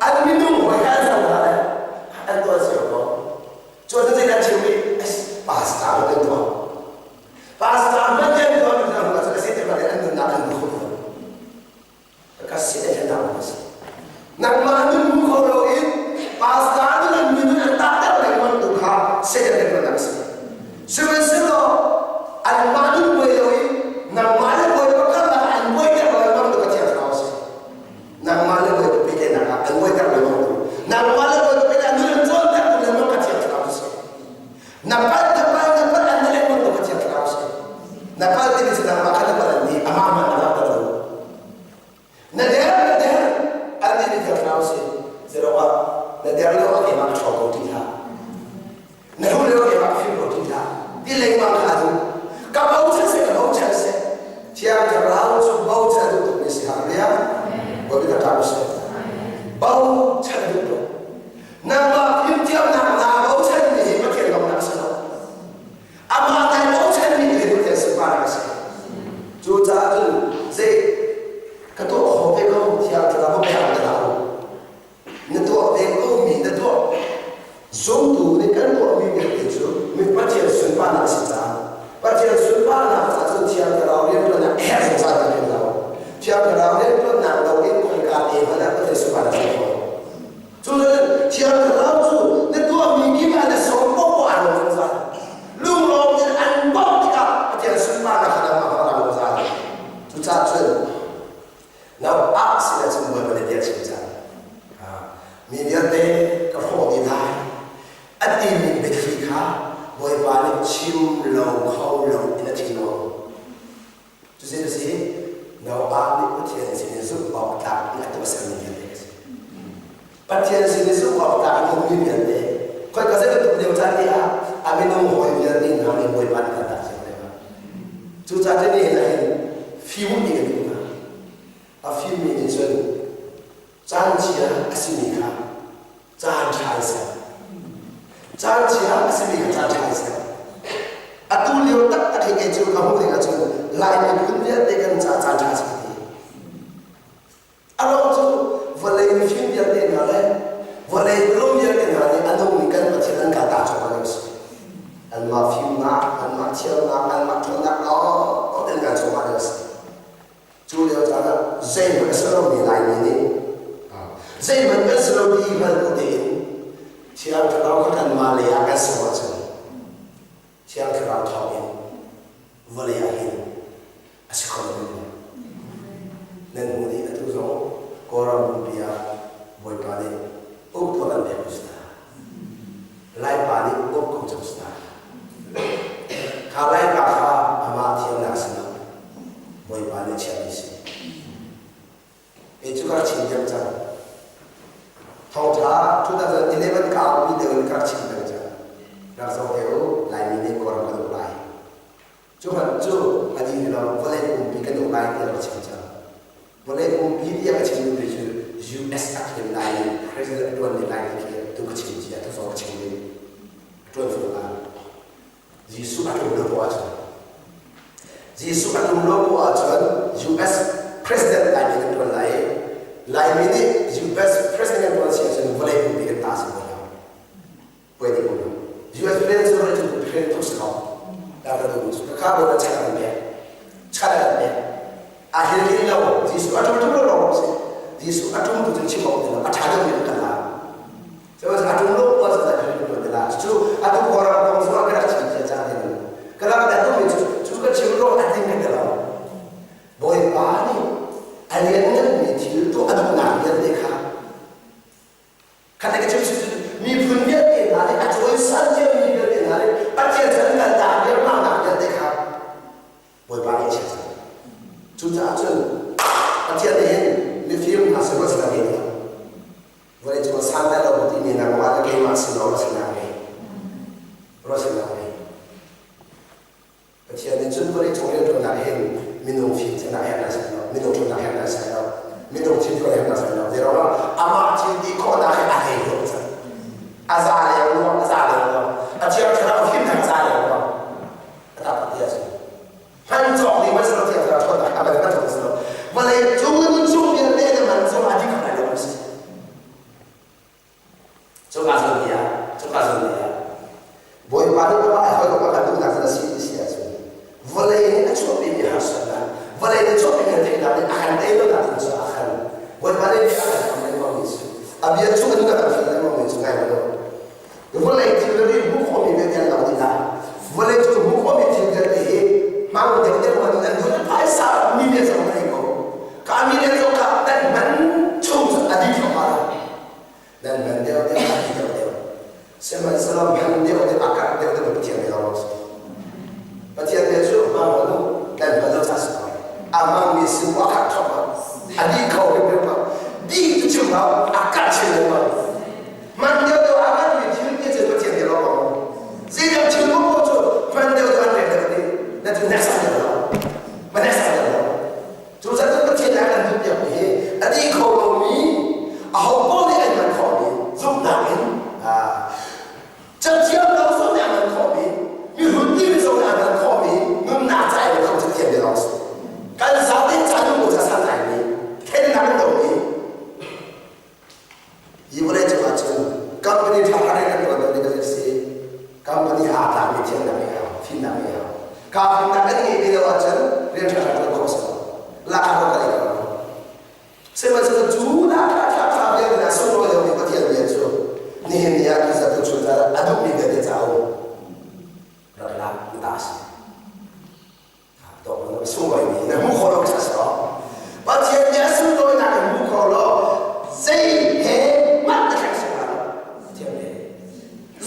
an minung hawi kha an zoh hna le an tuah cio ko. Cu cu zeidah chim i pastor kan tuah. Pastor hmanh nih an tuah mi hna hnu ah cun a si ti an nunnak an hmu kho lo. Ka si le dang a si. Nangmah nun hmu kho loin pastor nun an minun an tahter lengmang tu kha Satan lengmang a si. Sihmanhsehlaw anmah nun buai loin nangmah le Bawipa karlak an buaiter lengmang tu ka Thiang Thlarau a si. Nangmah le Bawipa pehtlaihnak ah an buaiter lengmang tu. Nangmah le Bawipa pehtlaihnak nun an cawnter tu lengmang ka Thiang Thlarau a si. Na palh na palh na palh an na lengmang tu ka Thiang Thlarau a si. Na palh timi cu nangmah kha na palh an ti amah man na rak lo. Na der na der an ti mi Thiang Thlarau si. Zeirong ah na der lio ah keimah ka ṭhawng ko ti hlah. Na hu lio keimah ka fim ko ti hlah. Ti lengmang kha duh. Ka bochan seh ka bochan seh. Thiang Thlarau cu bochan duh tukmi si hallelujah. Bawipa ka ṭah seh. Bochan duh tuk. Nangmah fimthiamnak naa bochanmi hi Pathian lawngnak a si lo. Amah nai bochanmi hi Pathian sunparnak a si. Cucaah cun zei ka tuah khawh ve ko Thiang Thlarau ka pek na hlah u. Na tuah ve ko mi na tuah zumtu nih kan tuahmi vialte cu mi Pathian sunparnak a si caah Pathian sunparnak caah cun Thiang Thlarau rianṭuannak a herh zungzal ti lo. Thiang Thlarau rianṭuannak loin khoika te hmanh ah Pathian sunparnak a si kho. Cun Thiang Thlarau cu na tuahmi kip ah na sawm poah aa lawm zungzal. Lunglawm in an bawmh tikah Pathian sunparnak kha nangmah kha a zungzal. Cucaah cun nang ah sinah cun Bawipa nih bia chim cang. Mi vialte ka hrawh dih lai. A timi biathli kha Bawipa nih chim lo kho lo in a chim lo. Cutin a si, Noah nih Pathian sin i zumh awk tlak in a tuahsermi vialte a si. Pathian sin i zumh awk tlak in ummi vialte, khoika zei bantuk lio caan te ah a minung hawi vialte hna nih Bawipa nih kan tak cio te hna. Cucaah cun nihin ah hin fim ti kan duh hna. A fimmi nih cun caan chia a simi kha caan ṭha in ser. Caan chia a simi kha caan ṭha in ser. Atu lio taktak hi kei cu ka hmuh ding ahcun Lai miphun vialte kan ca caan ṭha si ti. A ruang cu vawlei mifim vialte hna le vawlei mirum vialte hna nih a nungmi kan Pathian an ka tah cuahmah lio si. Anmah fimnak, anmah thiamnak, anmah ṭhawnnak lawng in kan cuahmah lio si. Cu lio caan ah zeihmanh a si lomi Laimi nih zeihmanh kan si lo ti hngal bu tein Thiang Thlarau kha kanmah lei ah kan sawm ahcun Thiang Thlarau thawngin vawlei ah hin a si kho lomi nan hmuh dih atu zong Kawlram pumpi ah Bawipa nih uktu an pek ko si ta. Laipa nih uk ko cang si ta. Kha Laipa kha amah thiamnak si lo. Bawipa nih a chiahmi si. Kei cu ka rak chim diam cang. Thawngṭha 2011 ka aupi deuh in ka rak chim peng cang. Rak zoh te u, Laimi nih Kawlram kan uk lai. Cu hmanh cu a dih lo, vawlei pumpi kan uk lai tiah rak chim cang. Vawlei pumpi tiah ka chim duhmi cu US a khen lai i president a ṭuan ne lai ti khi tu ka chim cia, tu zong ka chim ding. A ṭuan fawn lai. Jesuh a ṭum lo poah ahcun Jesuh a ṭum lo poah ahcun US president Laimi kan ṭuan lai i Laimi nih US president ṭuan si ahcun vawlei pumpi kan ta si ko lo. Puai ding um lo. US president cu vawlei cung president tuk si ko. Dah ka duh ka kha bawi chan an pek. Chan an pek. A hil hil lo. Jesuh a ṭum ṭum lo lawng si. Jesuh a ṭum tu cu chim awk ti lo. A ṭha deuh mi kan la. Cun a tum lo puan cu kan ti la. Cu a tu kawlram kong zong ah ka rak chim cia cang ti Ka rak dah mi cu cu ka chim ro a ding ka ti lo. Bawipa nih a liannganmi thil tuah a duhnak vialte kha khat ka chim cu miphun vialte hna nih a cawisan ciami vialte hna nih Pathian chan kan dah riangmangnak vialte kha Bawipa nih a chia cang. Cucaah cun Pathian nih hin mifim hna sin ruat sila ngei lo. Vawlei cung ah san lai lo timi nangmah le keimah sin lawng a si nak ngei. Ruah si nak ngei. Pathian nih cun vawlei cung rianṭuannak hin minung fim thiamnak herh na sai lo, minung ṭhawnnak herh na sai lo, minung thil tuah herh na sai lo. Zeiruangah amah thil ti khawhnak hi a hlei lo cang. A za leng lo, a za leng lo. A thiang thlarau fimnak a za leng lo. A tak ti a si. Hman cawk ding man si lo thiang thlarau ṭhawnnak a man hman cawk si lo. Vawlei cung in cung vialte na man zong a dik lai lo an si. Cuka zawn ni ah, cuka zawn ni ah, Bawipa nih amah ai hawikom a kan duhnak cu na si ti si ahcun vawlei nih a chuahpimi harsatnak, vawlei nih chuahpimi retheihnak nih a kan tei lonak ding cu a khan. Bawipa nih bia a kan kam lengmangmi cu, a bia chung in a kan fial lengmangmi cu ngai lo. Vawlei thilri hmuh khawhmi vialte an lo dih lai. Vawlei cung hmuh khawhmi thil vialte hi hmang deuhdeuh man an duh phaisa million zong an ei ko. Ka million zong kha nan man chung cu a dih thluahmah lai. Nan man deuhdeuh a dih deuhdeuh. Sihmanhsehlaw man deuhdeuh a karh deuhdeuh Pathian bia lawng si. Pathian bia cu hmang lo nan hman lo ca si ko. A hmangmi sin a karh thluahmah. A dih kho hrimhrim lo. Dih tu chim hau a karh chin lengmang. Hman deuh deuh ah hmanmi thil ti cu Pathian nih lawm ko. Zeidang thil paohpaoh cu hman deuh deuh an rel deuh dih. Na cu hneksak deuh lo. Ma hneksak deuh lo. Cu caan cu Pathian nih a kan duhpiakmi hi a dih kho lomi, aho paoh nih an hman khawhmi zumhnak in cathiam lo zong nih a hman khawhmi, mihrut timi zong nih a hman khawhmi nunnak ca in kho cu Pathian nih lawng si. Kan zaten ca nu ca santlai thlennak an domi Hi vawleicung ahcun company ṭha ṭha kan tuan deuh ding a si. Company aa tlakmi thiamnak ngeih hau, fimnak ngeih hau. Ka fimnak kan ngeih ti lo ahcun rian ṭha ṭha ṭuan khawh si lo. Lak kha kan ei kho. Sihmanhsehlaw cu lak ṭha ṭha vialte a sunglawi deuhmi Pathian bia cu nihin ni ah tuzat tuchun a duhmi vialte ca um rak lak na ta si. Sunglawi na hmu kho lo sa so. Pathian nih a sunglawinak in hmu kho lo zei he hmanh na thleng sual lo. Pathian nih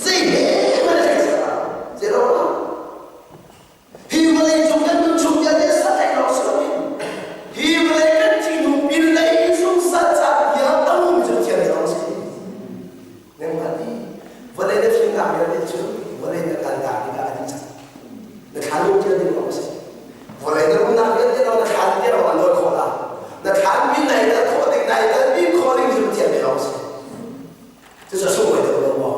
zei he hmanh na thleng sual lo. Zei lo lo. Hi vawlei cung kan nun chung vialte satek lo si loin hi vawlei kan thi hnu pin lei zungzal ca tiang a um cu Pathian nih a si. Nangmah nih vawlei na fimnak vialte cu vawlei na kaltak tikah a dih cang. Na thlan lung ṭial ding lawng a si. Vawlei na rumnak vialte lawng na thlan te lawng an nawl khawh la. Na thlan mi nai tel khawh ding nai tel mi khawh ding cu Pathian bia lawng a si. Cucu a sunglawi deuh lo maw?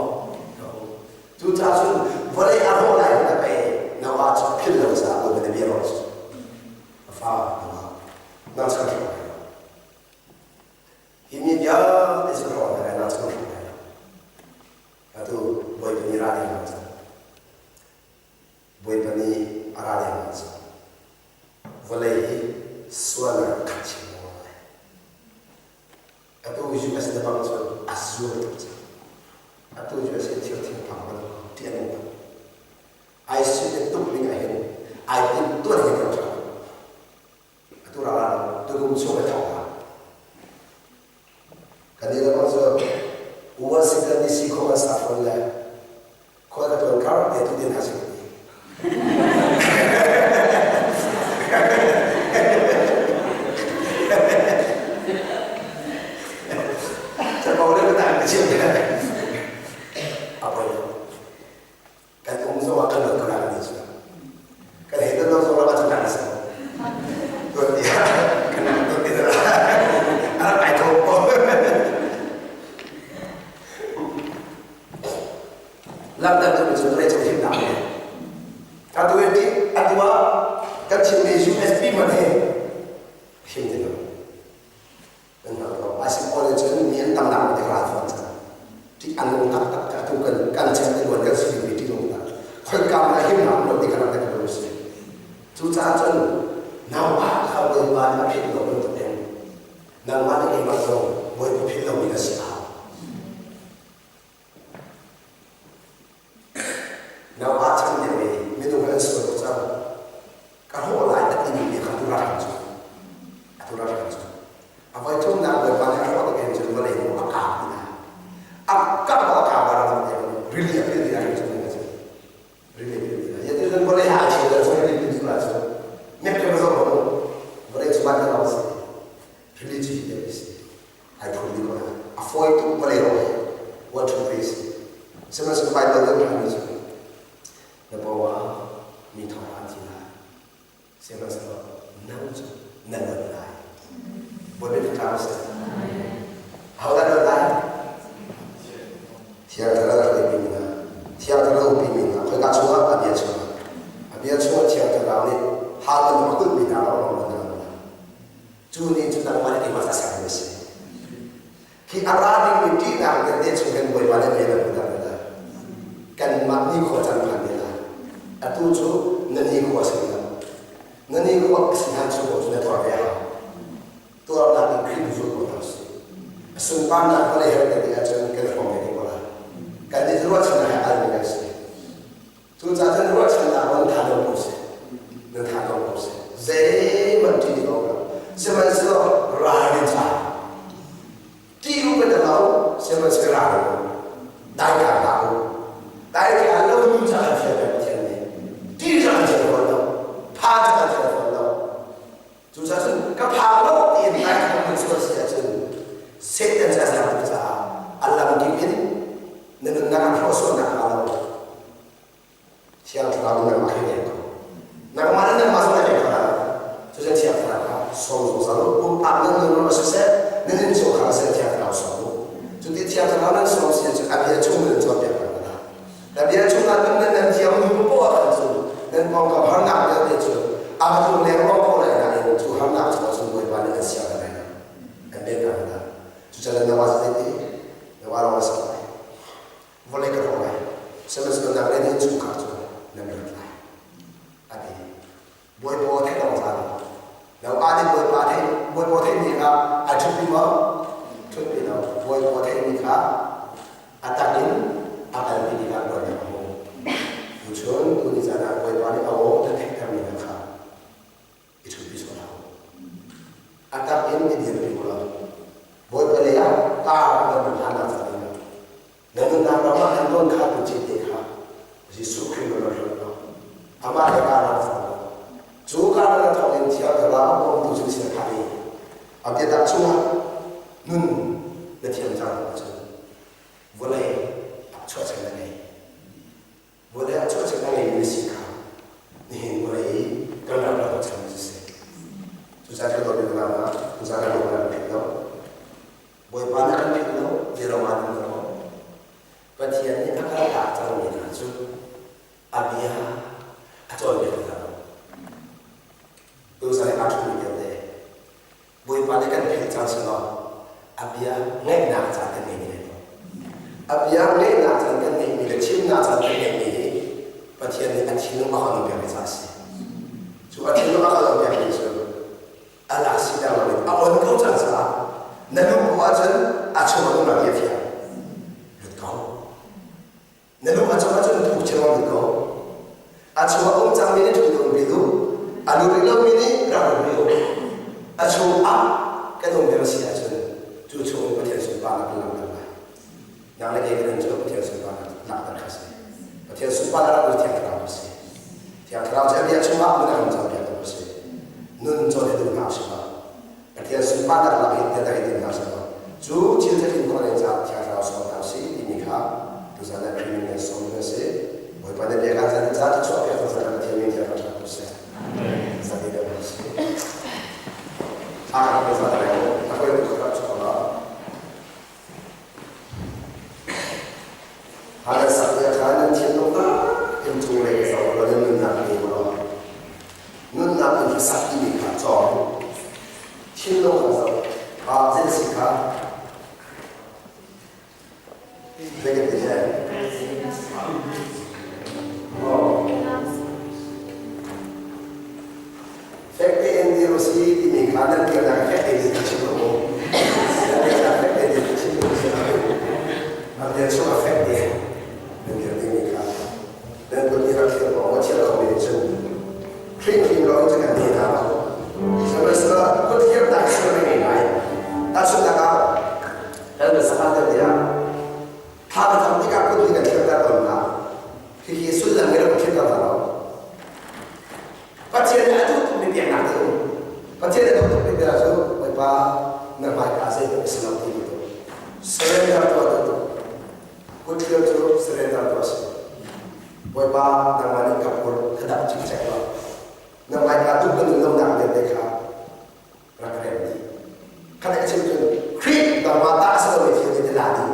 Cucaah cun vawlei a rawh lai na pe na wa cu philh lo caah Bawipa na bia lawng a si. A fa na nang chan hrawh lai lo. Hi mi vialte cu hrawh hna lai nang chan hrawh lai lo. Atu Bawipa nih ra ding cang. Bawipa nih a ra lengmang cu vawlei hi sualnak khat chin lengmang lai. Atu US le bang cu a zual tuk cang. Atu USA thil thingphang bantuk ṭih a nung tuk. ISIS nih tuk ning ah hin ai timh tuan hin kan ṭha. Atu ra tukum chung a thawk la. Kan i le bang cu Washington DC khuaman sa fawn le khua ka tuan kar te tu din ha si. chimmi USB hmanh hi him ti lo. Kan hngal ko. Asinain cun mi an tam nak te ral fawn cang. Ṭih a nung taktak ka tu kan kan chan te luan kan si mi ṭih nung tak. Khoika na him nak lo ti kan rak lo si. Cucaah cun nangmah kha Bawipa nih a philh lo bantuk in nangmah le keimah zong Bawipa philh lomi na si a hau. Nangmah chan lio i minung an sual tuk cang. Ka hlawh lai a timi bia kha tu rak hram cu. Atu rak hram cu. A voi thumnak Bawipa nih a hrawh tik hin cun vawlei nu a kak ti hna. A kak a kak a rak ti rili a pil ti a cun a rili a pil ti hna. Yati cun vawlei ha cheu da cun rili pil ti la cu. Mek ke zo ko vawlei cu van ka si. Rili cu hi si. Ai phul di ko na. A foi tuk vawlei ro hi. What to face. Sihmanhsehlaw Bible kan hman cu na paw ah mi thawng an thi lai. Sihmanhsehlaw nang cu na luat lai. Bawipa nih tlang seh. Ahodah luat lai? Thiang Thlarau a hruaimi mi hna, Thiang Thlarau umpi mi hna, khoika chungah? A bia chungah. A bia chungah Thiang Thlarau nih hal bantuk a kulhmi hna lawng lawng na hna. Cu nih cu nangmah le keimah a sermi a si. Khi a ra dingmi ṭihnak vialte chung kan Bawipa nih rian a hmuhter hna. Kanmah nikhua caan phan te lai. Atu cu na nikhua si lo. Na nikhua a si hlan chung cu na tuar ve a hau. Tuarnak in Khrih zul ko hna usih. A sunparnak vawlei her te ahcun kan i hrawm ve te ko lai. Kan i ruahchannak he almi kan si. Cucaah cun ruahchannak nan tha deuh ko seh. Nan tha deuh ko seh. Zeihmanh ṭih ding a um lo. Sihmanhsehlaw ralrin ṭha. Ṭih u kan lo, sihmanhsehlaw ralrin u. Daithlang hlah u. Daithlang lo nu ca kan fial peng Pathian nih. Ṭih ca kan fial fawn lo. Phan ca kan fial fawn lo. Cucaah cun ka phang lo tiin daithlang nan sual si ahcun Satan cu a zang tuk caah a lamkip in na nunnak an hrawh sual nakhnga lo Thiang Thlarau nih nangmah hi veng ko. Nangmah le nangmah zong na veng kho lai lo. Cucu Thiang Thlarau kha sawm zungzal u. Pumpak nan nun ah siseh, nan innchungkhar ah siseh Thiang Thlarau sawm u. Cuti Thiang Thlarau nan sawm si ahcun a bia chung nan cawnpiak hna hna. A bia chung ah nan nan thiam nu poah khan cu nan pawngkam harnak vialte cu a va tlung lengmang ko lai nain cu harnak chungah cun Bawipa nih an siang hna lai lo. An pek hna hna. Cucaah na wa zeiti na wa rawng a si lai. Vawlei ka hrawh lai. Sihmanhsehlaw nang le na innchungkhar cu nan rat lai. A ti. Bawipa theih dong caan. Naupa nih Bawipa theih Bawipa theihmi kha ai ṭhutpi maw? Ṭhutpi lo. Bawipa theihmi kha a tak in a kalpi tikah luatnak a hmu. Tuchun tuni caan ah Bawipa nih a aw na theihtermi hna kha i ṭhutpi sawh hlah u. A tak in i dirpi u law Bawipa lei ah tar nan hmu hlan ca dingah na nunnak ram ah an tawn kha tu cite kha Jesuh Khrih na rak hlawt lo. Amah he kaa rak fang lo. Cu kaa na thawng in Thiang Thlarau bawmtu cu si kha i a biatak chungah nun na thiam cang ahcun vawlei ah chuahchan na ngei. Vawlei ah chuahchan a ngeimi na si kha nihin vawlei i kan ram rak chan siseh. Cucaah kan dawtmi unau hna, cucaah kan lung kan philh lo. Bawipa nih kan philh lo, Jeroboam nih lo. Pathian nih a kaltak cangmi hna cu a bia a cawnpiak hna lo. Tuzan i aa ṭhumi vialte Bawipa nih kan philh cang selaw a bia ngaihnak caan kan ngei lai lo. A bia ngaihnak caan kan ngeihmi le chimnak caan kan ngeihmi hi Pathian nih a thinlung a kan pekmi ca a si. Cu a thinlung a kan pekmi cu a lak siter loin a on ko cang caah na luh ko ahcun a chung a um ti a fiang. Lut ko. Na lu a cung ahcun thuk chin lut ko. A chung a um cangmi nih ṭhu um pi u. A lu rih lomi nih rak um pi u. A chung ah kan um lio si ahcun cu chung in Pathian sunparnak kan langhter lai. Nang le kei kan cu Pathian sunparnak langhter kha si. Pathian sunparnak cu Thiang Thlarau a si. Thiang Thlarau cu a bia chungah nun a kan cawnpiaktu a si. Nun cawn hi duh hna usih law Pathian sunparnak lak in biatak in hna seh cu thil thlin khawh ding caah Thiang Thlarau sawm hna usih timi kha tuzan ah Khrih min sawm kan si. Bawipa nih bia kan zan in ca chuah piak zan kan Pathian min Thiang Thlarau seh. Zan in kan si. Thla kan zan lai a koi tu kha chuah la. Hlan sak le kha nan thinlung in cung lei ka zoh law nan nunnak ni law nunnak in a si timi kha nan biaknak fek tein ka chim lo. Nan biaknak fek tein ka chim lo si. Nan bia chung a fek te nan bia dingmi kha nan kut nih rak thil kong a thial kho mi nih cun Khrih hrim lo in kan ne hna lo. Sihmanhsehlaw kut thiamnak sul a ngei ngai. Tahchunhnak ah kan sakhan deuh tiah thla ka cam tikah kut nih kan thiamter tawn hna. Hihi sullam ngei lo kan thiamter hna lo. Pathian nih a duh tukmi biaknak te um. Pathian nih a duh tukmi bia cu Bawipa na hmaika zeihmanh ka si lo ti bantuk. Surrender tuah duh Kutthlir cu surrender tuah a si. Bawipa nangmah nih ka phur ka dap cikcek lo. Na hmaika duh ka nun lonak vialte kha rak rem dih. Khat a chim cun Khrih nangmah ta a si lomi thil vialte la dih.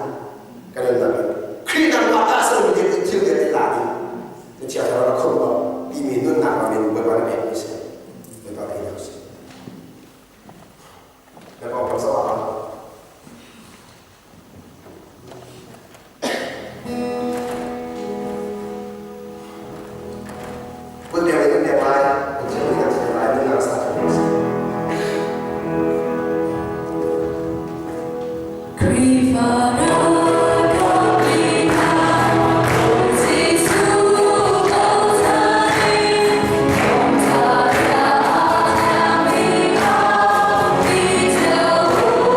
Ka nunnak in Khrih nangmah ta a si lomi thil vialte la dih. Na chiathar rak khumh lo timi nunnak lam in Bawipa na pekmi si. Bawipa pe hna usih. Na pawngkam zoh ah Kut pek in kan pek lai, kut thiang in kan thiang lai, nunnak sa cu a si. Khrihfa ralkap hna, Jesuh bochan in thawngṭha bia a thiangmi kha i cio u.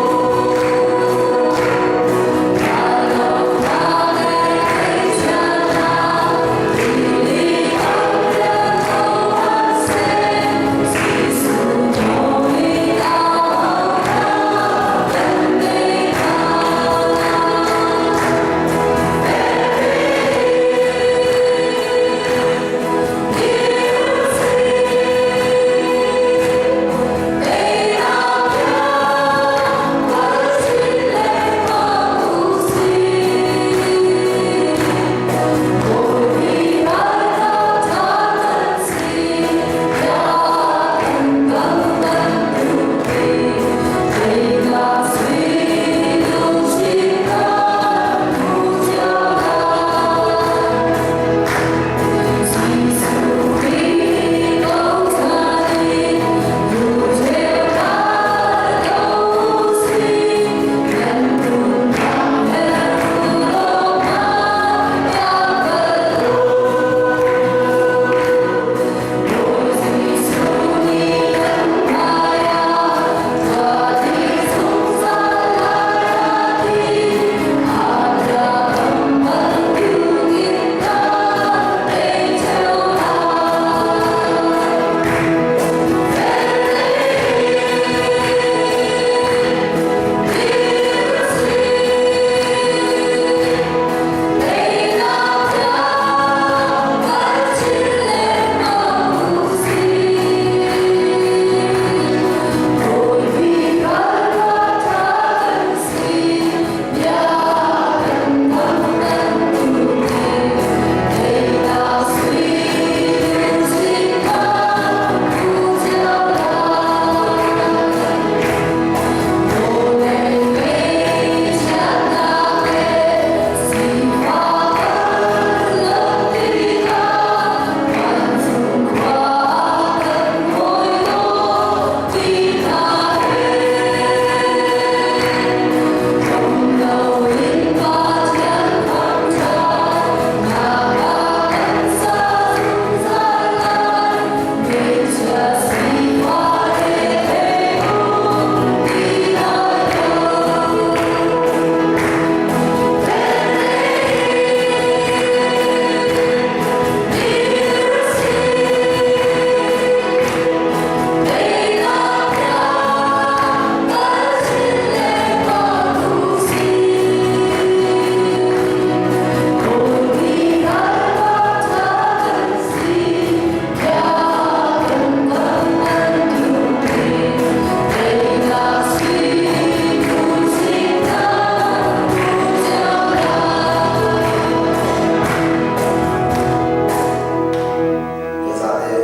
Biazate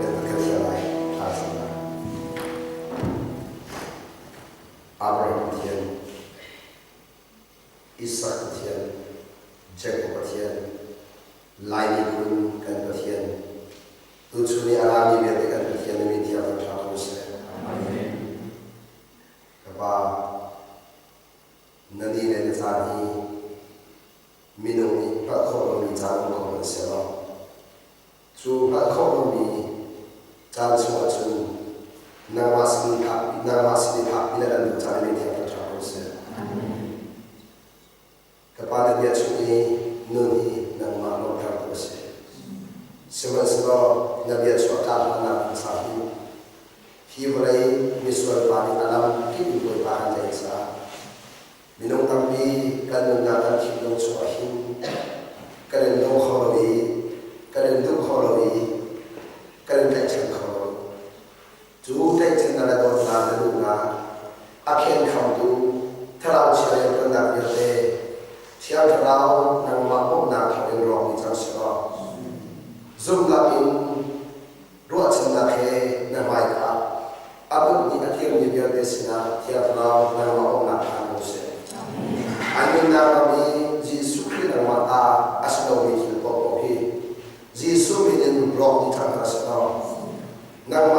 kan kan thial lai. Thla cam lai. Abraham Pathian, Isak Pathian, Jacob Pathian, Lai miphun kan Pathian, tuchun i a rami vialte kan Pathian na min thiang thangṭhat ko seh. Caan chungah cun nangmah sin phak nangmah sin i phakpi na kan duh caah na min thiang ṭha ko seh. Ka Pa na bia chung i nun hi nangmah lawmhtertu a si. Sihmanhsehlaw na bia chuahka hlannak in sa hi hi vawlei misual pa nih a lam kip in Bawipa kan tlaih caah minung tampi kan nunnak kan thinlung chungah hin kan in daw kho lo i kan in duh kho lo i kan in tlaihchan kho lo. Cu tlaihchannak le dawtnak le duhnak a khenkhamtu thlarau chia rianṭuannak vialte Thiang Thlarau nangmah bawmhnak thawngin rawk dih cang sih law zumhnak in ruahchannak he na hmaika a kut nih a kirmi vialte sinah Thiang Thlarau nangmah bawmhnak phan ko seh. An nunnak ram i Jesuh Khrih nangmah ta a si lomi thil paohpaoh hi Jesuh min in rawk dih cang hna seh law nangmah